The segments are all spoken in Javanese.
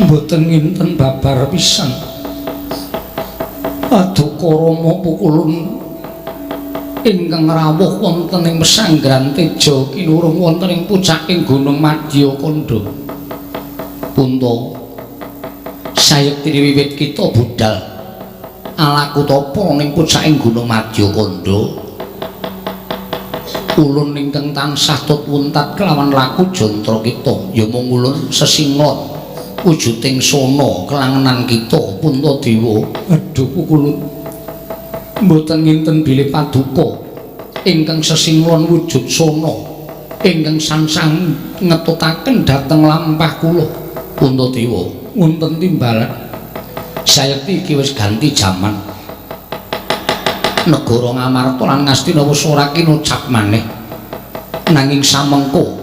Mboten nginten babar pisan. Paduka Rama pukulun ingkang rawuh wonten ing pesanggrahan Teja kinurung wonten ing pucaking Gunung Madyakanda. Punta sayektine wiwit kita budal alaku tapa ning pucaking Gunung Madyakanda. Ulun ingkang tansah tut wuntat kelawan laku jantra kita ya mung ulun sesinglon wujuding sona kelangenan kita Puntadewa. Aduh pukulun, mboten nginten bilih paduka ingkang sesinglon wujud sona ingkang sansang ngetutaken dhateng lampah kula. Puntadewa, wonten timbalan sayekti iki wis ganti jaman. Negara Ngamarta lan Ngastina wis ora kinocap maneh. Nanging samengko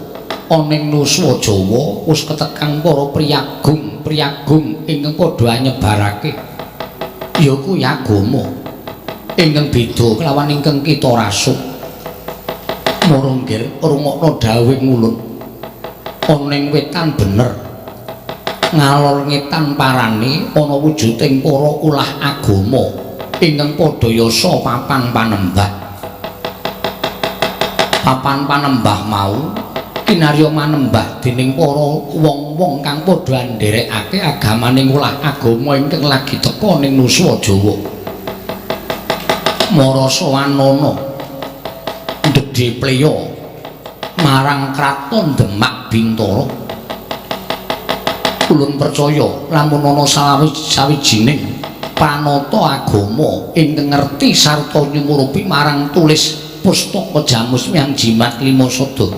ana ing Nuswa Jawa wis ketekan para priyagung-priyagung ingkang padha nyebarake ya kuwi agama ingkang beda kelawan ingkang kita rasuk. Mara nggir rungokno dawuhing ulun. Ana ing wetan bener ngalor ngetan parane ana wujuding para ulah agama ingkang padha yasa papan panembah. Papan panembah mau kinarya manembah dening para wong-wong kang padha ndherekake agamaning ulah agama ingkang lagi teka ning Nuswa Jawa. Marasa wanana ndedhe pleya marang kraton Demak Bintara. Ulun percaya lamun ana sawijining pranata agama ingkang ngerti sarta nyumurupi marang tulis pustaka Jamus Miang Jimat Lima Sada.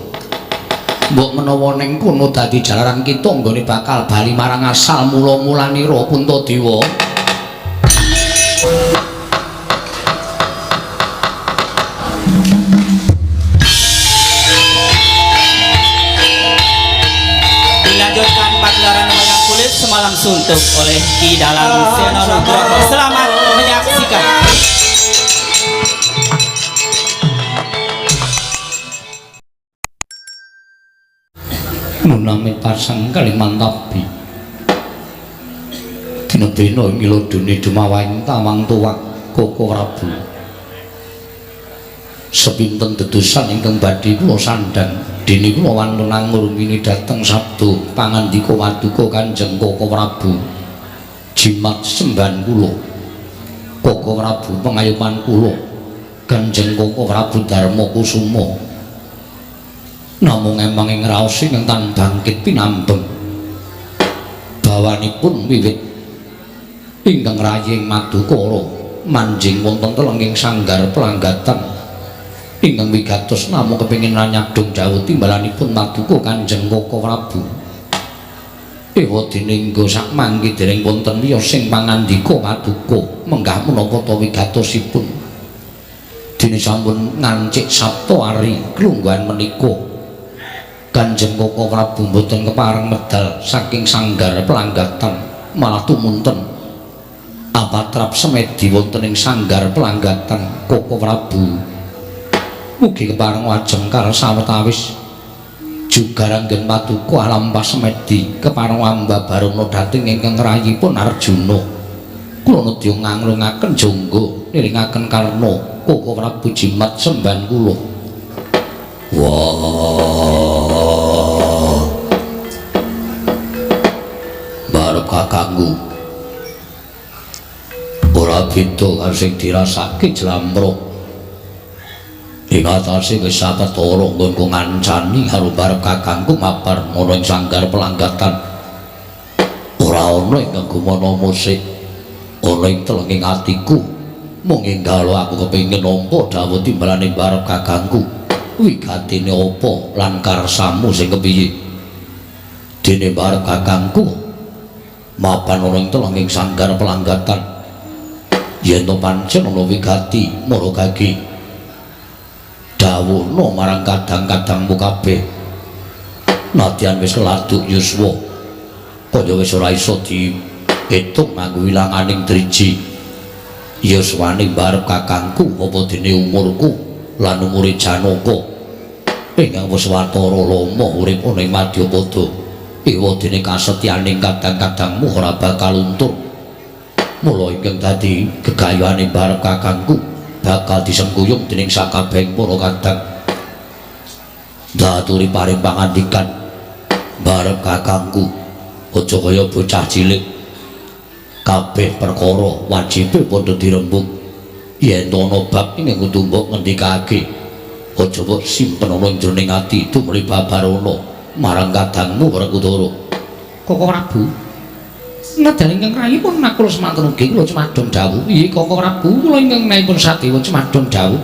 Mbok menawa ning kono dadi jalaran kita nggone bakal bali marang asal mula-mulanira Puntadewa. Dilanjutkan pagelaran wayang kulit semalam suntuk oleh Ki Dalang Seno Nugroho. Selamat menyaksikan. Munami pasang Kalimantabi dina-dina ing lodone dumawaing tawang tuwak Koko Prabu. Sepinten dedusan ingkang badhe kula sandhang dene kula wantun ngurmini dhateng sabda pangandika waduka Kanjeng Koko Prabu. Jimat sembahan kula Koko Prabu pengayoman kula Kanjeng Koko Prabu Darma Kusuma. Namung emang ing raos ingkang tan bangkit pinambeng bawanipun wiwit ingkang raying madukara manjing wonten telenging sanggar pelanggatan ingkang wigatos namung kepengin ranyadong jauh timbalanipun maduka Kanjeng Koko Prabu. Ewa dene nggo sak mangke dereng wonten wiyos sing pangandika paduka menggah menapa ta wigatosipun. Dene sampun ngancik Sabta Ari klungguhan menika Kanjeng Koko Prabu mboten kepareng medal saking sanggar pelanggatan malah tumunten apatrap semedi wonten ing sanggar pelanggatan Koko Prabu. Mugi kepareng wajengkar sawetawis jugar anggen paduka alampah semedi kepareng ambabarana dhateng ingkang rayipun Arjuna. Kula nedya nganglungaken jangga niringaken karna Koko Prabu jimat sembahan kula. Wah, barep kakangku ora beda karo sing dirasake jlamprok. Ing atase wis sawetara nggonku ngancani karo barep kakangku mabar ana ing sanggar pelanggatan. Ora ana ingkang gumana musik ana ing telenging atiku. Mung enggalo aku kepengin nampa dawuh timbalane barep kakangku. Wigatine apa lan karsamu sing kepiye? Dene barep kakangku mapan ana ing telenging sanggar pelanggatan. Yen to pancen ana wigati mara gage dawuhna marang kadang-kadangmu kabeh. Nadyan wis keladuk yuswa kaya wis ora iso diitung nganggo wilanganing driji. Yuswane barep kakangku apa dene umurku lan umure Janaka ingkang wis watara lama urip ana ing Madyapada. Ewadene kasetyaning kadang-kadangmu ora bakal luntur. Mula ingkang dadi gegayuhane barep kakangku bakal disengkuyung dening sakabehing para kadang. Ndaturi paring pangandikan barep kakangku, aja kaya bocah cilik. Kabeh perkara wajibe padha dirembug. Yen ana bab ing kudu mbok ngendikake. Aja mbok simpen ana ing jroning ati tumrap babarana marang kadangmu Werkudara. Koko Prabu, nadyan ingkang rayipun nakula semanten ugi kula cumadong dawuh. Iya Koko Prabu, kula ingkang naipun sadewa cumadong dawuh.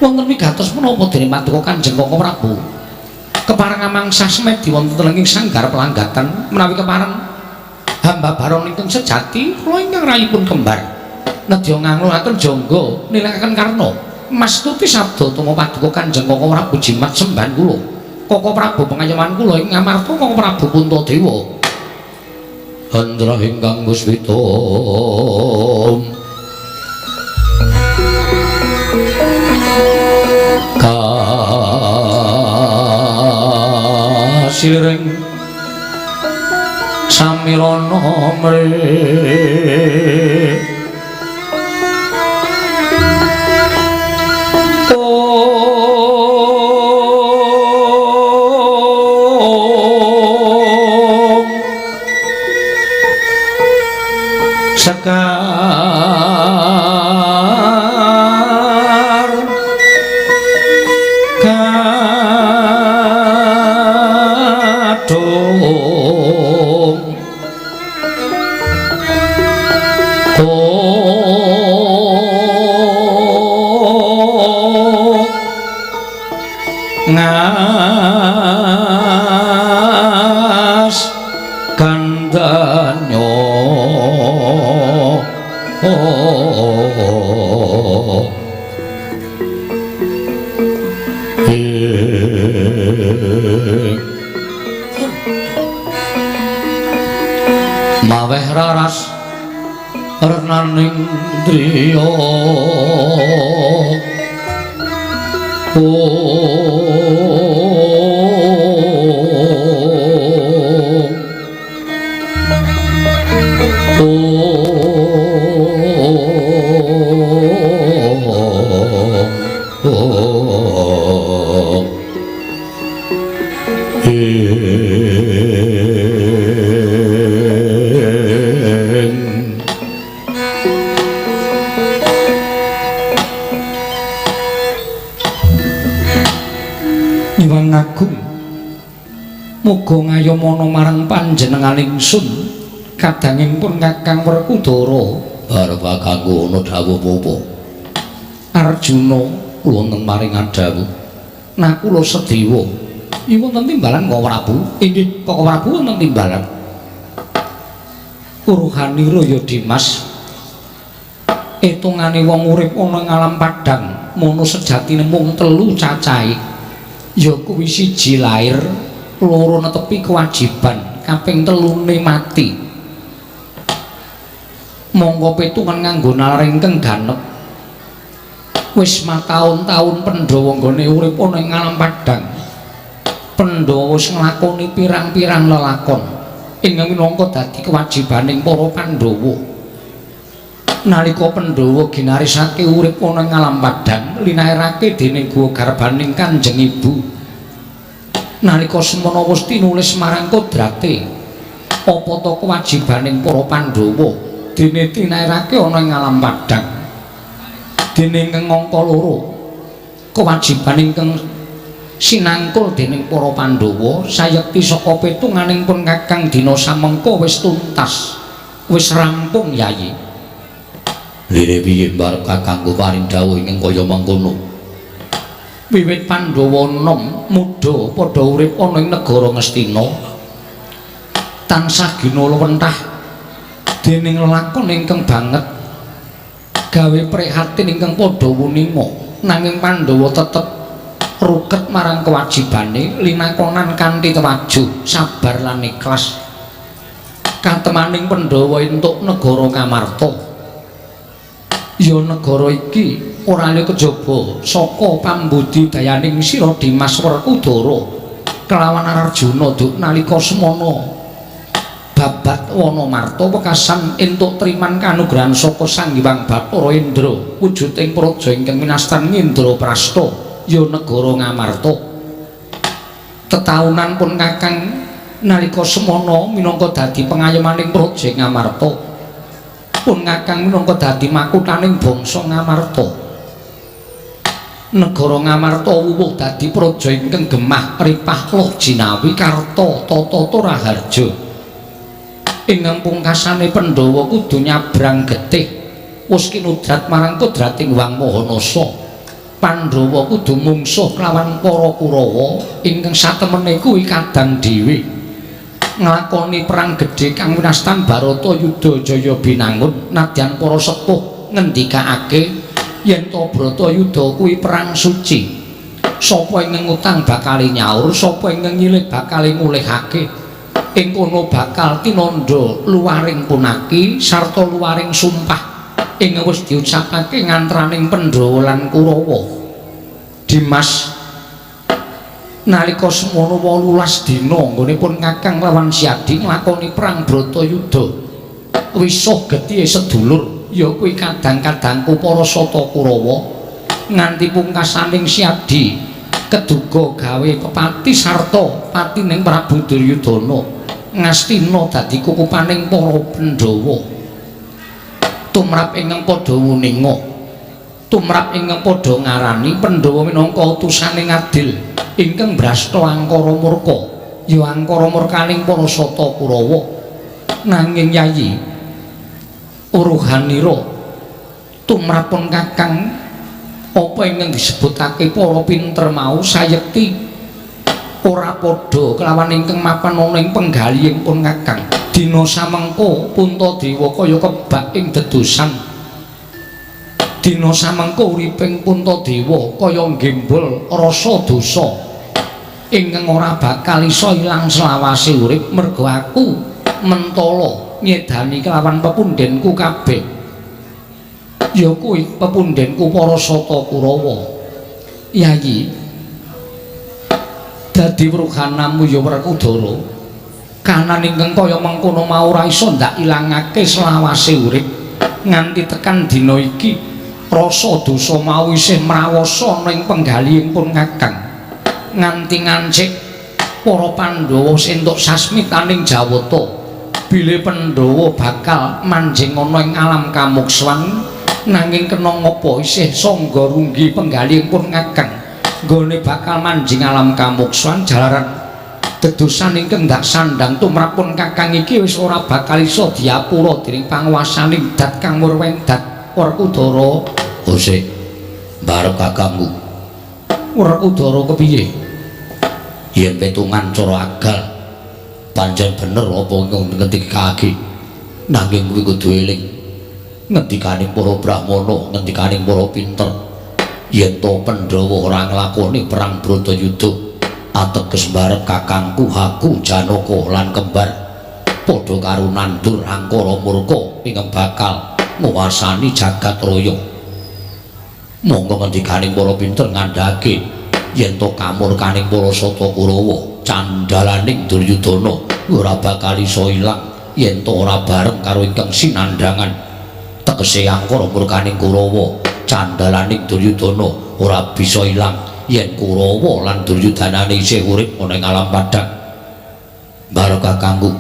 Wonten wigatos menapa dene paduka Kanjeng Koko Prabu? Kepareng amangsah semedi wonten ing sanggar pelanggatan menawi kepareng hamba baron ingkang sejati kula ingkang rayipun kembar. Nedya ngangluraken jangga nilakaken karna mastuti sabda tama paduka Kanjeng Koko Prabu jimat sembahan kula. Koko Prabu pengayoman kula ing ngamarta Koko Prabu Puntadewa. Hendra ingkang muswita kasiring samirana mre sekar kadung ngas kandanyo. Maweh raras renaning driya Nyuwun agung muga ngayomana marang panjenengan ingsun kadanging pun Kakang Werkudara. Barep kakangku ana dawuh apa? Arjuna wonten maring adhawuh Nakula Sedewa. Iki wonten timbalan Koko Prabu. Inggih Koko Prabu wonten timbalan. Uruhanira ya Dimas, etungane wong urip ana ing alam padhang mono sejatine mung telu cacahe. Ya kuwi siji lair, loro netepi kewajiban, kaping telune mati. Mongko pitungan nganggo nalar ingkang ganep. Wis mataun-taun Pandhawa nggone urip ana ing alam padhang. Pandhawa wis nglakoni pirang-pirang lelakon ingkang minangka dadi kewajibaning para Pandhawa. Nalika Pandhawa ginarisake urip ana ing alam padhang, linairake dening guwa garbaning Kanjeng Ibu. Nalika semana wis tinulis marang kodrate, apa ta kewajibaning para Pandhawa dene tinairake ana ing alam padhang. Dene ingkang angka loro, kewajiban ingkang sinangkul dening para Pandhawa sayekti saka pitunganing pun Kakang dina samengko wis tuntas, wis rampung Yayi. Lire piye mbarep kakangku paring dawuh ingkang kaya mangkono? Wiwit Pandhawa enom muda padha urip ana ing negara Ngastina, tansah ginalwentah dening lelakon ingkang banget gawe prihatin ingkang padha wuninga. Nanging Pandhawa tetep ruket marang kewajibane linakonan kanthi tewajuh, sabar lan ikhlas. Katemaning Pandhawa entuk negara Kamarta. Ya negara iki ora liya kejaba saka pambudidayaning sira Dimas Werkudara. Kelawan Arjuna duk nalika semana babat Wanamarta wekasan entuk triman kanugrahan saka Sang Hyang Bathara Indra wujuding praja ingkang minastan Indraprasta ya negara Ngamarta. Tetaunan pun Kakang nalika semana minangka dadi pengayomaning praja Ngamarta. Pun Kakang minangka dadi makuthaning bangsa Ngamarta. Negara Ngamarta wuwuh dadi praja ingkang gemah ripah loh jinawi karta tata raharja. Ingkang pungkasane Pandhawa kudu nyabrang getih wis kinudrat marang kodrating Hyang Maha Nasa. Pandhawa kudu mungsuh kelawan para Kurawa ingkang satemene kuwi kadang dhewe. Nglakoni perang gedhe kang winastan Bharatayuda Jaya Binangun nadyan para sepuh ngendikake yen to Bharatayuda kuwi perang suci. Sapa ingkang ngutang bakal nyaur, sapa ingkang nyilih bakal ngulihake. Ing kono bakal tinandha luwaring punaki sarta luwaring sumpah ing wis diucapake ngantraning Pandhawa lan Kurawa. Dimas nalika semono 18 dina nggonipun Kakang lawan Siadi nglakoni perang Bratayuda. Wisuh getihe sedulur ya kuwi kadang-kadangku para Sata Kurawa nganti pungkasaning Siadi keduga gawe pepati sarta patining Prabu Duryudana ngastina dadi kukupaning para Pandhawa. Tumrap ingkang padha wuninga, tumrap ingkang padha ngarani Pandhawa minangka utusane ngadil ingkang brasta angkara murka, ya angkara murkaning para Sata Kurawa. Nanging Yayi uruhanira tumrapun Kakang apa ingkang disebutake para pinter mau sayekti ora padha kelawan ingkang mapan ana ing penggalihing pun Kakang. Dina samengko Puntadewa kaya kebak ing dedusan. Dina samengko uriping Puntadewa kaya nggembol rasa dosa ingkang ora bakal iso ilang selawase urip merga aku mentala nyedani kelawan pepundhenku kabeh. Ya kuwi pepundhenku para Sata Kurawa. Yayi dadi wruhanamu ya Werkudara. Kanan ingkang kaya mengkono mau ora iso ndak ilangake selawase urip nganti tekan dina iki rasa dosa mau isih mrawasa ning penggalihing pun Kakang. Nganti ngancik para Pandhawa entuk sasmitaning Jawata bilih Pandhawa bakal manjing ana ing alam kamukswan nanging kena ngapa isih sangga runggi penggalihing pun Kakang nggone bakal manjing alam kamukswan jalaran dedosan ingkang ndak sandhang tumrapun Kakang iki wis ora bakal iso diapura dening panguwasaning dat kang murwendat Werkudara. Osik barep kakangku. Werkudara kepiye? Yen petungan cara agal pancen bener apa ingkang ngendikake, nanging kuwi kudu eling ngendikaning para brahmana, ngendikaning para pinter yen to Pandhawa ora nglakoni perang Bratayuda ateges barep kakangku aku Janaka lan kembar padha karo nandur angkara murka ingkang bakal nguwasani jagat raya. Monggo ngendikaning para pinter ngandhake yen to kamurkaning para Sata Kurawa candhalaning Duryudana ora bakal iso ilang yen to ora bareng karo ingkang sinandhangan. Tegese angkara murkaning Kurawa candhalaning Duryudana ora bisa ilang yen Kurawa lan Duryudanane isih urip ana ing alam padhang. Barep kakangku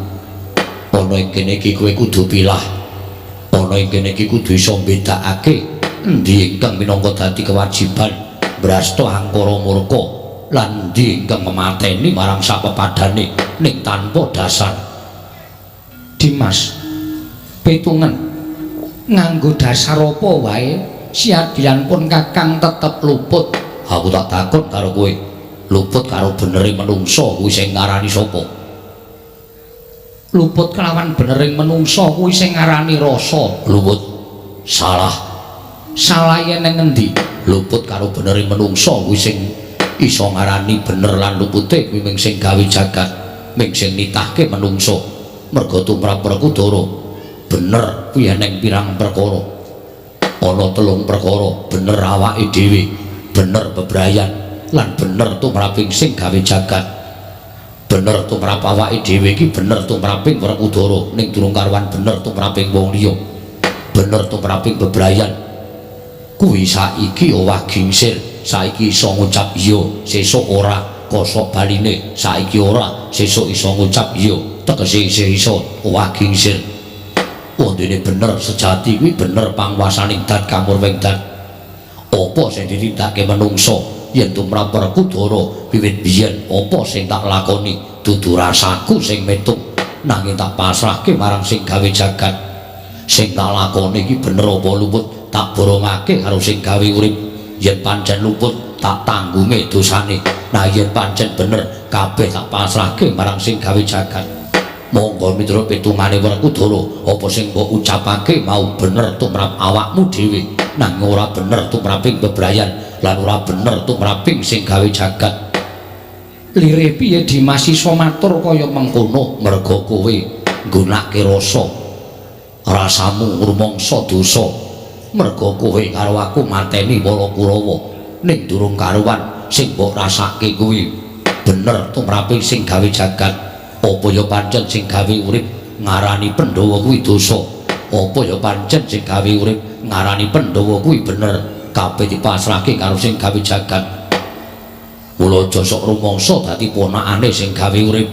ana ing kene iki kowe kudu pilah, ana ing kene iki kudu iso mbedakake endi ingkang minangka dadi kewajiban brasta angkara murka lan endi ingkang memateni marang sapepadane ning tanpa dasar. Dimas, petungen nganggo dasar apa wae siadilan pun Kakang tetep luput. Aku tak takon karo kowe, luput karo benere menungsa kuwi sing ngarani sapa? Luput kelawan benering menungsa kuwi sing ngarani rasa. Luput salah. Salah yen nang ngendi? Luput karo benering menungsa kuwi sing iso ngarani bener lan lupute kuwi ming sing gawe jagat, ming sing nitahke menungsa. Merga tumrap Werkudara bener kuwi eneng pirang perkara. Ana telung perkara, bener awake dhewe, bener bebrayan, lan bener tumraping sing gawe jagat. Bener tumrap awake dhewe iki bener tumraping Werkudara ning durung karuan bener tumraping wong liya. Bener tumraping bebrayan. Kuwi saiki owah gingsir, saiki iso ngucap iya, sesuk ora, kosok baline, saiki ora, sesuk iso ngucap iya, tegese isih iso owah gingsir. Wondene bener sejati kuwi bener panguwasaning dat kamurwing dat. Apa sing ditindakake menungsa yen tumrap Werkudara wiwit biyen apa sing tak lakoni dudu rasaku sing metung nanging tak pasrahke marang sing gawe jagat. Sing tak lakoni iki bener apa luput tak borongake karo sing gawe urip. Yen pancen luput tak tanggunge dosane, nah yen pancen bener kabeh tak pasrahke marang sing gawe jagat. Monggo miturut pitungane Werkudara apa sing mbok ucapake mau bener tumrap awakmu dhewe nanging ora bener tumraping bebrayan lan ora bener tumraping sing gawe jagat. Lire piye Dimas iso matur kaya mengkono? Merga kowe nggunakake rasa, rasamu rumangsa dosa. Merga kowe karo aku mateni para Kurawa ning durung karuan sing mbok rasake kuwi bener tumraping sing gawe jagat. Apa ya pancen sing gawe urip ngarani Pandhawa kuwi dosa? Apa ya pancen sing gawe urip ngarani Pandhawa kuwi bener? Kabeh dipasrahke karo sing gawe jagat. Mula aja sok rumangsa dadi ponakane sing gawe urip,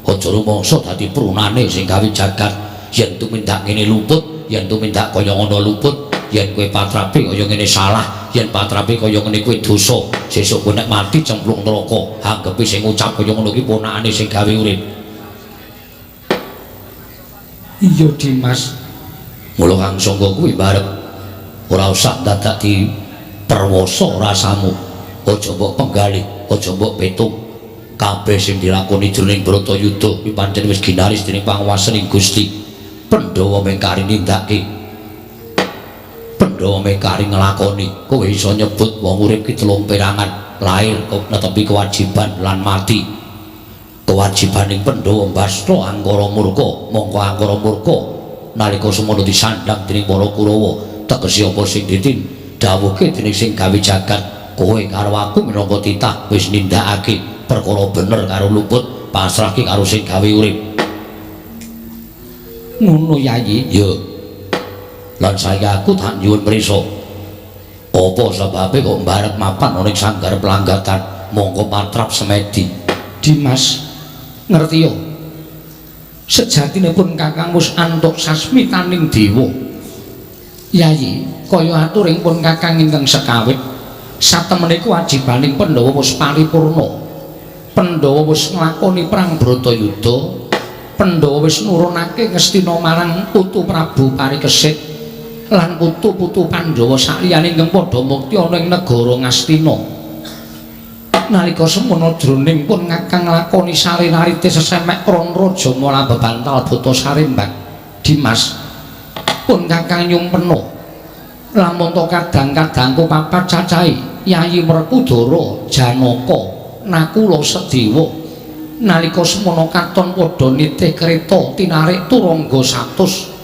aja rumangsa dadi prunane sing gawe jagat. Yen tumindak ngene luput, yen tumindak kaya ngono luput, yen kowe patrape kaya ngene salah, yen patrape kaya ngene kowe dosa, sesuk kowe nek mati cemplung neraka. Anggepe sing ngucap kaya ngono ki ponakane sing gawe urip. Iya Dimas. Mula Kang Sangga kuwi barep ora usah dadak di perwasa rasamu, aja mbok penggalih, aja mbok petung. Kabeh sing dilakoni jroning Bratayuda kuwi pancen wis ginaris dening panguwasaning Gusti. Pandhawa mengkari nindakake, Pandhawa mengkari nglakoni. Kowe iso nyebut wong urip ki telung perangan, lair netepi kewajiban lan mati. Kewajibaning Pandhawa mbasta angkara murka, mongko angkara murka nalika semono disandhang dening para Kurawa, tegese apa sing ditin dawuhke dening sing gawe jagat. Kowe karo aku minangka titah wis nindakake perkara bener karo luput, pasrahke karo sing gawe urip. Ngono Yayi? Ya. Lan saiki aku tak nyuwun prisa. Apa sebabe kok mbarep mapan ana ing sanggar pelanggatan mongko patrap semedi? Dimas, ngerti yo. Sejatinipun Kakang wis antuk sasmitaning dewa. Yayi, kaya aturing pun Kakang ingkang sekawit, satemene kewajibaning Pandhawa wis paripurna. Pandhawa wis nglakoni perang Bratayuda, Pandhawa wis nurunake ngastina marang putu Prabu Parikesit lan putu-putu Pandhawa saliyane ingkang padha mukti ana ing negara Ngastina. Nalika semono jroning pun Kakang nglakoni sarinarite sesemek Kron Raja mala bebantal buta sarimbak. Dimas, pun Kakang nyumpena lamun to kadang-kadangku papat cacahe Yayi Werkudara, Janaka, Nakula, Sedewa nalika semono katon padha nitih kreta tinarik turangga 100.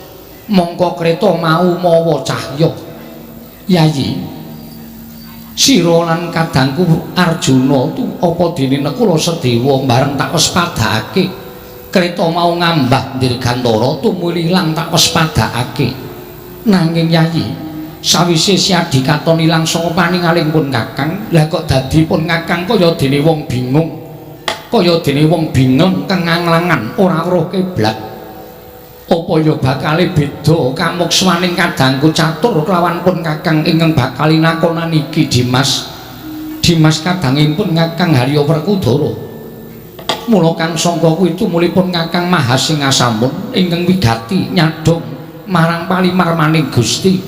Mongko kreta mau mawa cahya. Yayi, sira lan kadangku Arjuna tu apa dene Nakula Sedewa bareng tak wespadakake kreta mau ngambah dirgantara tumuli ilang tak wespadakake. Nanging Yayi, sawise Siadi katon ilang saka paningaling pun Kakang, lah kok dadi pun Kakang kaya dene wong bingung, kaya dene wong bingung kenganglangan ora weruh kiblat. Apa ya bakale beda kamuksmaning kadangku catur kelawan pun Kakang ingkang bakal nakonan iki Dimas. Dimas kadangipun Kakang Harya Werkudara. Mula kang sangka kuwi tumulipun Kakang Mahasingasamun ingkang wigati nyadhong marang palimarmaning Gusti.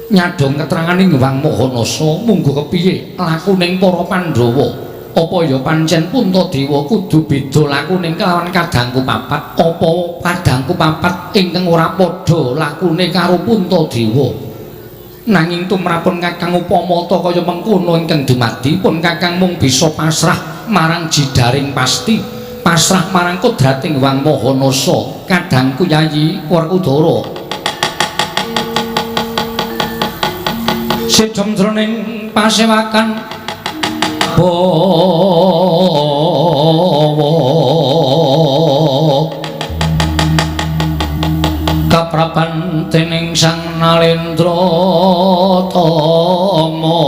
Nyadhong keteranganing Hyang Maha Nasa munggo kepiye lakuning para Pandhawa. Apa ya pancen Puntadewa kudu beda lakuning kelawan kadangku papat? Apa kadangku papat ingkang ora padha lakune karo Puntadewa? Nanging tumrapun Kakang upamata kaya mengkono ingkang dumadi pun Kakang mung bisa pasrah marang jidaring pasti, pasrah marang kodrating Hyang Maha Nasa. Kadangku Yayi Werkudara sedhem jroning pasewakan bawa. Kaprapan dening Sang Nalendra Tama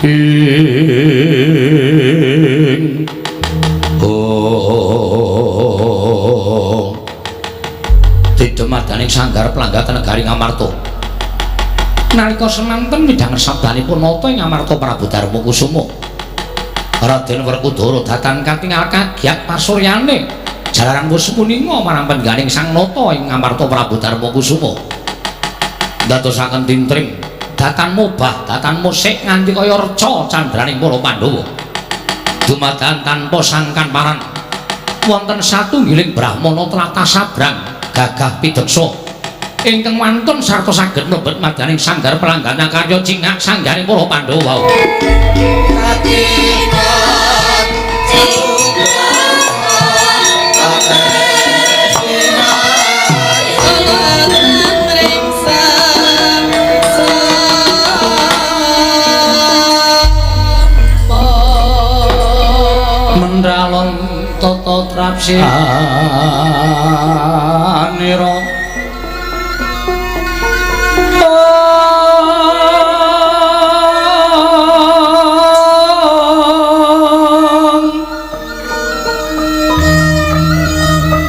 ing oh didemadaning sanggar planggatan negari Ngamarta. Nalika semanten midhanget sabdanipun nata ing Ngamarta Prabu Darmakusuma, Raden Werkudara datan katingal kagiat pasuryane jalaran wis kuninga marang pengganing Sang Nata ing Ngamarta Prabu Darmakusuma. Ndadosaken tintrim datan mobah datan musik nganti kaya reca candraning para Pandhawa. Dumadakan tanpa sangkan paran wonten satunggiling brahmana tlatah sabrang gagah pideksa ingkang wantun sarta saged mlebet madyaning sanggar pelanggana karya cingak sanggaring para Pandhawa. Mendralon tata trapsianira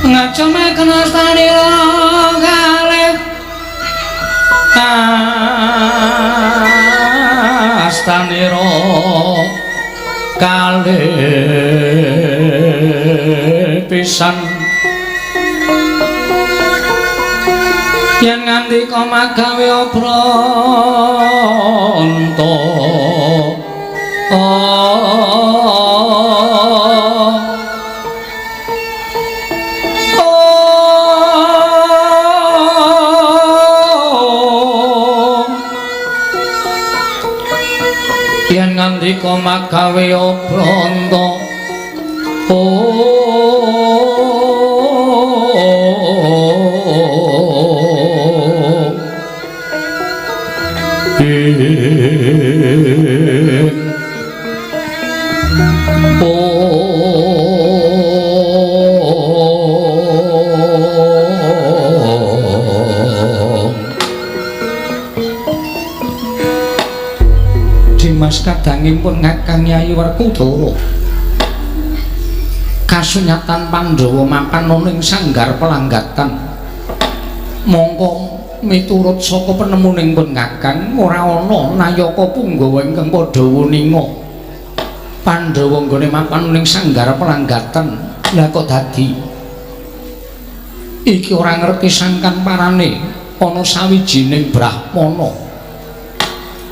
ngacemaken astanira kalih astanira kalih pisan yen ngandika magawe obranta yen ngandika magawe obranta Dimas kadangipun Kakang Yayi Werkudara kasunyatan Pandhawa mapan ing sanggar pelanggatan. Mongko miturut saka penemuning pun Kakang ora ana nayaka punggawa ingkang padha wuninga Pandhawa nggone mapan ning sanggar pelanggatan. Lah kok dadi iki ora ngerti sangkan parane ana sawijining brahmana.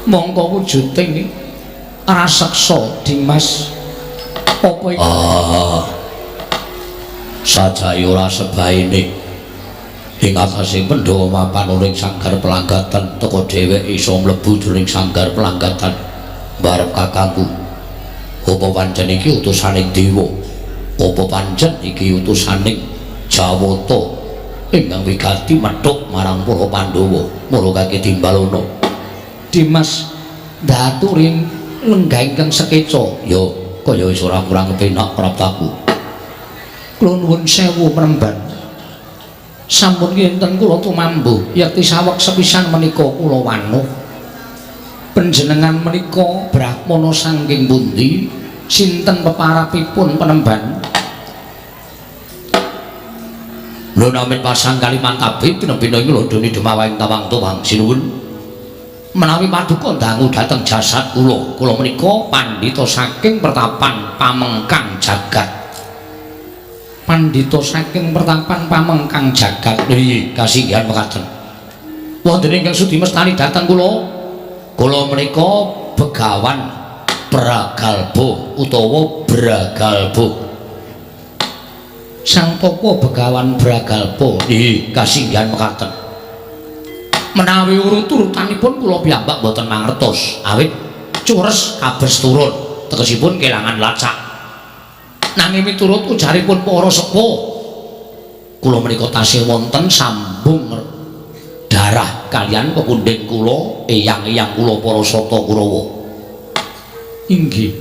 Mongko wujuding raseksa Dimas apa iki? Sajae ora sebaene ing atase Pandhawa mapan ing sanggar pelanggatan teka dheweke iso mlebu jroning sanggar pelanggatan barep kakangku. Apa pancen iki utusaning dewa? Apa pancen iki utusaning Jawata ingkang wigati methuk marang para Pandhawa murukake timbalana? Dimas ndaturi lenggah ingkang sekeca. Ya kaya wis ora kurang kepenak praptaku. Kula nuwun sewu premban. Sampun kinten kula tumambuh yekti saweg sepisan menika kula wanuh. Panjenengan menika brahmana saking pundi? Sinten peparapipun penemban? Lho namin pasang Kalimantabe tinebina ing lodone Demawang Tawang Tuwang sinuwun. Menawi paduka dangu dhateng jasad kula, kula menika pandhita saking pertapan Pamengkang Jagat. Pandhita saking pertapan Pamengkang Jagat. Nggih, kasinggihan mekaten. Wonten ingkang sudi mestani dhateng kula, kula menika Begawan Pragalba utawa Bragalba. Sang Tapa Begawan Bragalba. Nggih, kasinggihan mekaten. Menawi urut-urutanipun kula piyambak boten mangertos awit cures kabes turun tegesipun kelangan lacak. Nanging miturut ujaripun para sepuh kula menika tasih wonten sambung darah kalian pepundhen kula eyang-eyang kula para Sata Kurawa. Inggih.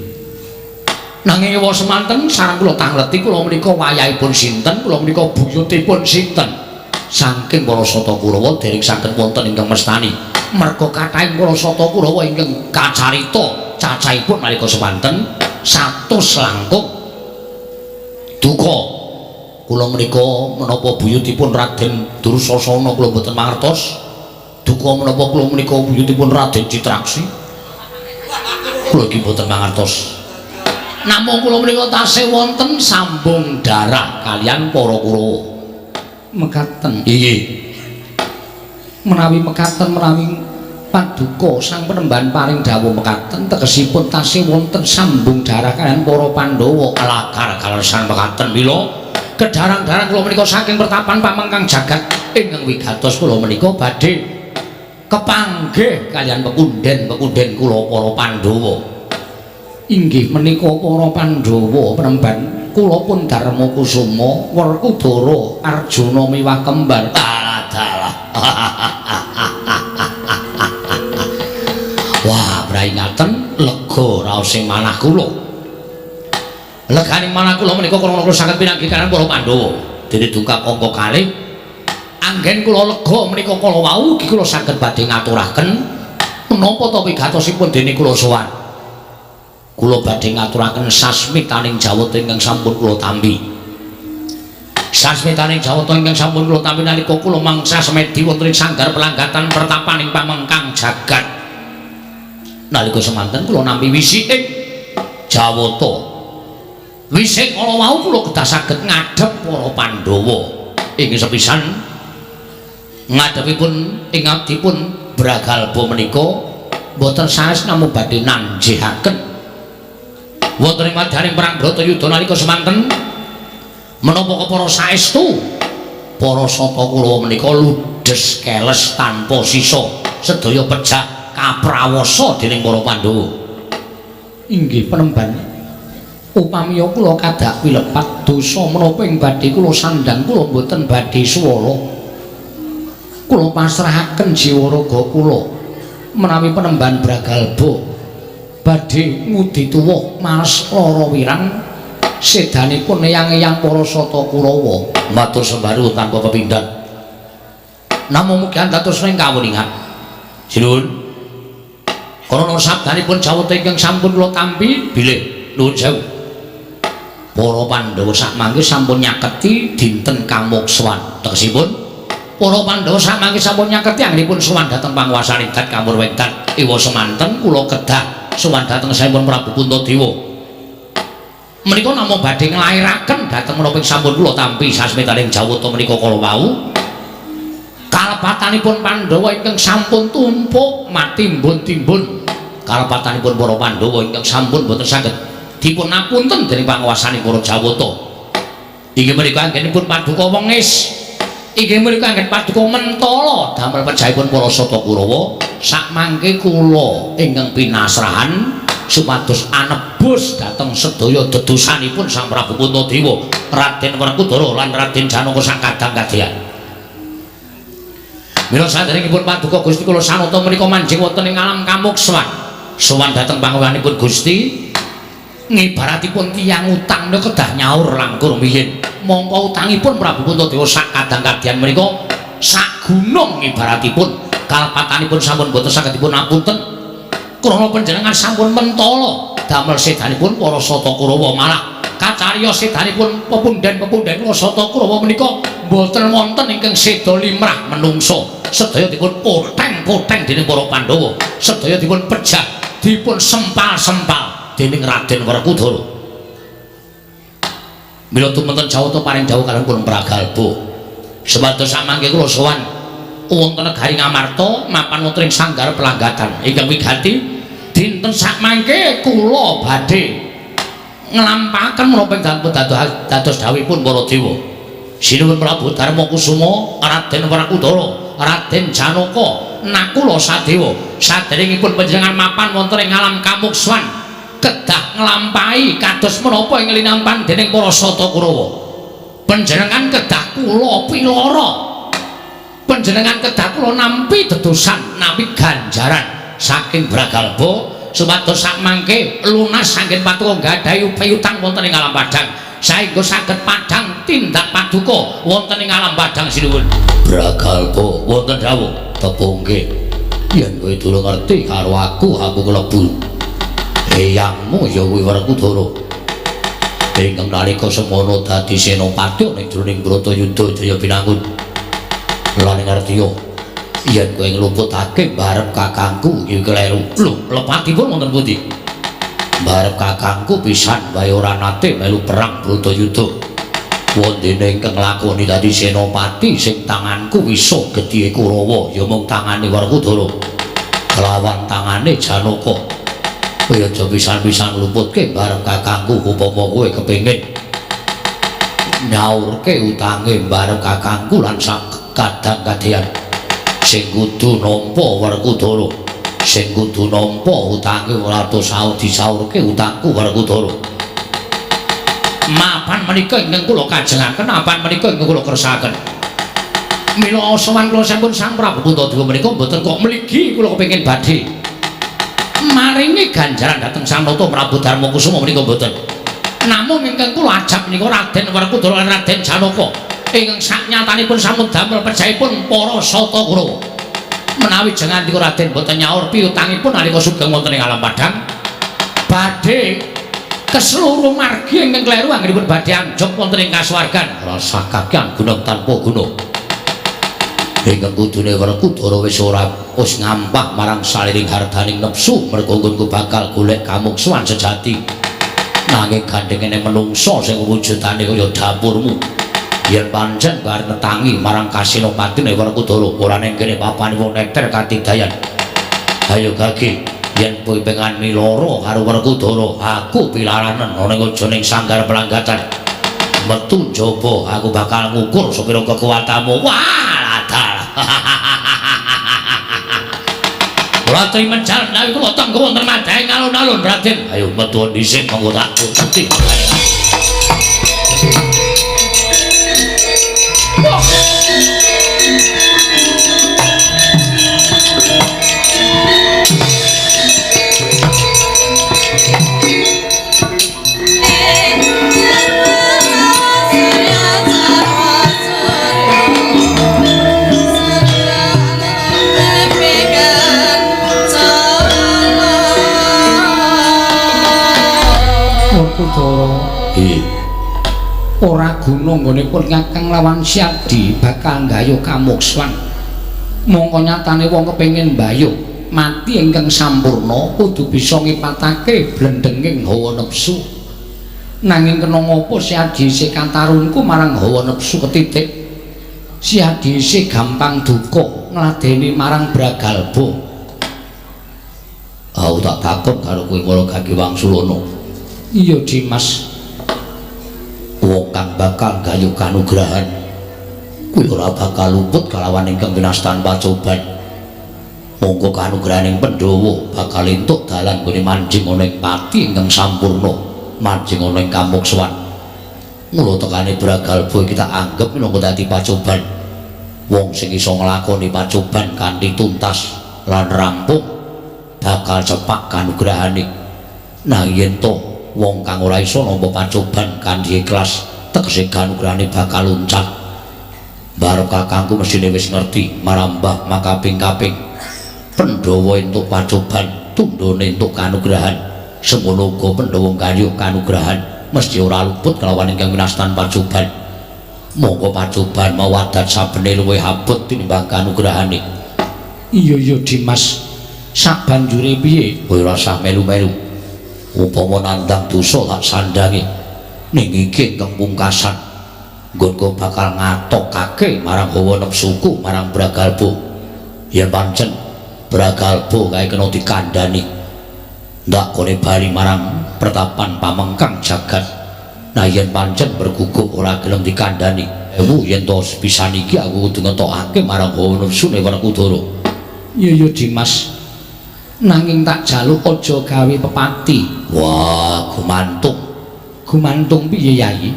Nanging ewa semanten sareng kula tangleti kula menika wayahipun sinten, kula menika buyutipun sinten. Saking para Sata Kurawa dereng saged wonten ingkang mestani. Merga kathahing para Sata Kurawa ingkang kacarita cacahipun nalika semanten 100 langkung. Duka kula menika menapa buyutipun Raden Dursasana kula mboten mangertos. Duka menapa kula menika buyutipun Raden Citraksi kula iki mboten mangertos. Namung kula menika tasih wonten sambung darah kaliyan para Kurawa. Mekaten. Inggih. Menawi mekaten, menawi paduka sang Panembahan paring dawuh mekaten tegesipun tasih wonten sambung darah kaliyan para Pandhawa. Lakar kaleresan mekaten. Mila kedarang-darang kula menika saking pertapan pamengkang jagat ingkang wigatos kula menika badhe kepanggih kaliyan pekunden-pekunden kula para Pandhawa. Inggih menika para Pandhawa Panembahan kula pun Darma Kusuma, Werkudara, Arjuna miwah kembar. Dalah dalah. Wah, braingaten lega raosing manah kula. Leganing manah kula menika krana kula saged pinanggih kaliyan para Pandhawa. Dene dungkap angka kalih anggen kula lega menika kala wau ugi kula saged badhe ngaturaken menapa ta wigatosipun dene kula sowan. Kula badhe ngaturaken sasmitaning jawata ingkang sampun kula tampi. Sasmitaning jawata ingkang sampun kula tampi nalika kula mangsa semedi wonten ing sanggar pelanggatan pertapaning pamengkang jagat. Nalika semanten kula nampi wisiking jawata. Wisik kala wau kula kedah saged ngadhep para Pandhawa. Ing sepisan ngadhepipun ing abdipun Bragalba menika mboten sanes namung badhe nanjihaken wonten ing wadyaning perang Bratayuda nalika semanten menapa kepara saestu para Sata Kurawa menika ludes keles tanpa sisa sedaya pejah kaprawasa dening para Pandhawa. Inggih Panembahan, upamiya kula kadak wilepat dosa menapa ing badhe kula sandhang kula mboten badhe suwala. Kula pasrahaken jiwa raga kula menawi Panembahan Bragalba badhe ngudi tuwuh males lara wirang sedanipun eyang-eyang para Sata Kurawa. Matur sembaru tanpa pepindhan. Namung mugi dados ing kawuningan. Sinuwun. Karana sabdanipun jawata ingkang sampun kula tampi bilih nuwun sewu. Para Pandhawa sakmangke sampun nyaketi dinten kamokswan. Tegesipun para Pandhawa sakmangke sampun nyaketi anggenipun sowan dhateng panguwasaning Dat Kamurwengdat. Ewa semanten kula kedah sowan dhateng sampun Prabu Puntadewa. Menika namung badhe nglairaken dhateng menapa ing sampun kula tampi sasmitaning jawata menika kala wau. Kalepatanipun Pandhawa ingkang sampun tumpuk matimbun-timbun. Kalepatanipun para Pandhawa ingkang sampun boten saged dipun apunten dening panguwasaning para Jawata. Inggih menika anggenipun paduka wengis. Inggih menika anggen paduka mentala damel pejahipun para Sata Kurawa. Sakmangke kula ingkang pinasrahan supados anebus dhateng sedaya dedosanipun Sang Prabu Puntadewa, Raden Werkudara lan Raden Janaka sak kadang kadyan. Mila saderengipun paduka Gusti kula sanata menika manjing wonten ing alam kamokswan. Sowan dhateng panguwanipun Gusti ngibaratipun tiyang utang menika kedah nyaur langkung rumiyin. Mongko utangipun Prabu Puntadewa sak kadang kadyan menika sak gunung ibaratipun kalepatanipun sampun boten saged dipun apunten. Krana panjenengan sampun mentala damel sedanipun para Sata Kurawa, malah kacariyos sedanipun pepunden-pepunden para Sata Kurawa menika boten wonten ingkang seda limrah menungsa. Sedaya dipun poteng-poteng dening para Pandhawa, sedaya dipun pejah, dipun sempal-sempal dening Raden Werkudara. Mila tumenten jawata paring dawuh kaliyan pun Pragalba. Supados samangke kula sowan wonten negari Ngamarta mapan wonten ing sanggar pelanggatan ingkang wigati dinten sakmangke kula badhe nglampahaken menapa ing dados dawuhipun para dewa. Sinuwun Prabu Darma Kusuma, Raden Werkudara, Raden Janaka, Nakula Sadewa, saderengipun panjenengan mapan wonten ing alam kamukswan kedah nglampahi kados menapa ing linampan dening para Sata Kurawa. Panjenengan kedah kula pilara. Panjenengan kedah kula nampi dedosan, nampi ganjaran saking Bragalba supados sakmangke lunas anggen paduka nggadahi piutang wonten ing alam padhang saengga saged padhang tindak paduka wonten ing alam padhang sinuwun. Bragalba wonten dawuh tepungke yen kowe durung ngerti karo aku, aku klebu eyangmu ya kuwi Werkudara ingkang nalika semono dadi senopati ning jroning Bratayuda Jaya Binangun. Lan ngertiya yen kowe ngluputake barep kakangku iki kleru. Lho, lepatipun wonten pundi? Barep kakangku pisan wae ora nate melu perang Bratayuda. Wondene ingkang nglakoni dadi senopati sing tanganku wisa gedhiye Kurawa ya mung tangane Werkudara kelawan tangane Janaka. Kowe aja pisan-pisan ngluputke bareng kakangku upama kowe kepengin nyaurke utange bareng kakangku lan sak kadang-kadhean sing kudu nampa Werkudara, sing kudu nampa utange ora disaurke utangku Werkudara. Mapan menika ingkang kula kajengaken, apan menika ingkang kula kersakaken. Mila sowan kula sampun Sang Prabu Puntadewa menika mboten kok mligi kula kepengin badhe maringi ganjaran dhateng Sang Nata Prabu Darmakusuma menika mboten. Namung ingkang kula ajab menika Raden Werkudara lan Raden Janaka ingkang saknyatanipun sampun damel pejahipun para Sata Kurawa. Menawi jengandika Raden mboten nyaur piutangipun nalika sugeng wonten ing alam padhang badhe keseluruh margi ingkang kleru anggenipun badhe anjog wonten ing kasuwargan. Rasa kakean guna tanpa guna. Ingkang kudune Werkudara wis ora wis ngampah marang saliring hardaning nepsu merga nggonku bakal golek kamuksuhan sejati. Nanging gandhengene menungsa sing wujudane kaya dapurmu. Yen pancen arep netangi marang kasenopatine Werkudara ora ning kene papane wong nekter katidayan. Ayo gage yen kowe pengen miloro karo Werkudara aku pilaranen ana ing aja ning sanggar pelanggatan. Metu njaba aku bakal ngukur sepira kekuatanmu. Wah, ladal. Ratri menjal menawi kula tenggo wonten madhaing alun-alun Raden. Ayo metu dhisik monggo tak tututi. Ora guna nggonipun Kakang lawan Syadi bakal nggayuh kamukswan. Mongko nyatane wong kepengin mbayuh mati ingkang sampurna kudu bisa ngipatake blendenging hawa nepsu. Nanging kena ngapa Syadi isih katarungku marang hawa nepsu ketitik. Syadi isih gampang duka ngladeni marang Bragalba. Aku tak takon karo kowe Mara Gagi Wangsulana. Iya Dimas. Wong kang bakal gayuh kanugrahan kuwi ora bakal luput kalawan ingkang winastan pacoban. Monggo kanugrahaning Pandhawa bakal entuk dalan nggone manjing ana ing pati ingkang sampurna, manjing ana ing kamuksuhan. Mula tekane Bragalba iki tak anggep minangka dadi pacoban. Wong sing iso nglakoni pacoban kanthi tuntas lan rampung bakal cepak kanugrahane. Nah yen to wong kang ora iso nampa pacoban kanthi ikhlas tegese kanugrahane bakal loncat. Barep kakangku mesthine wis ngerti marambah makaping-kaping. Pandhawa entuk pacoban, tundhone entuk kanugrahan. Semono uga Pandhawa gayuh kanugrahan mesti ora luput kelawan ingkang winastan pacoban. Monggo pacoban mau adat sabene luwih abot tinimbang kanugrahane. Iya iya Dimas, sabanjure piye? Kowe ora usah melu-melu. Upama nandang dosa tak sandangi ning iki ingkang pungkasan nggonku bakal ngatokake marang hawa nepsuku marang Bragalba. Yen pancen Bragalba kae kena dikandhani ndak kone bali marang pertapan pamengkang jagat. Nah yen pancen berguguk ora gelem dikandhani ewu yen to pisan iki aku kudu ngetokake marang hawa nepsune Werkudara. Iya iya Dimas, nanging tak jaluk aja gawe pepati. Wah, gumantung. Gumantung piye Yai?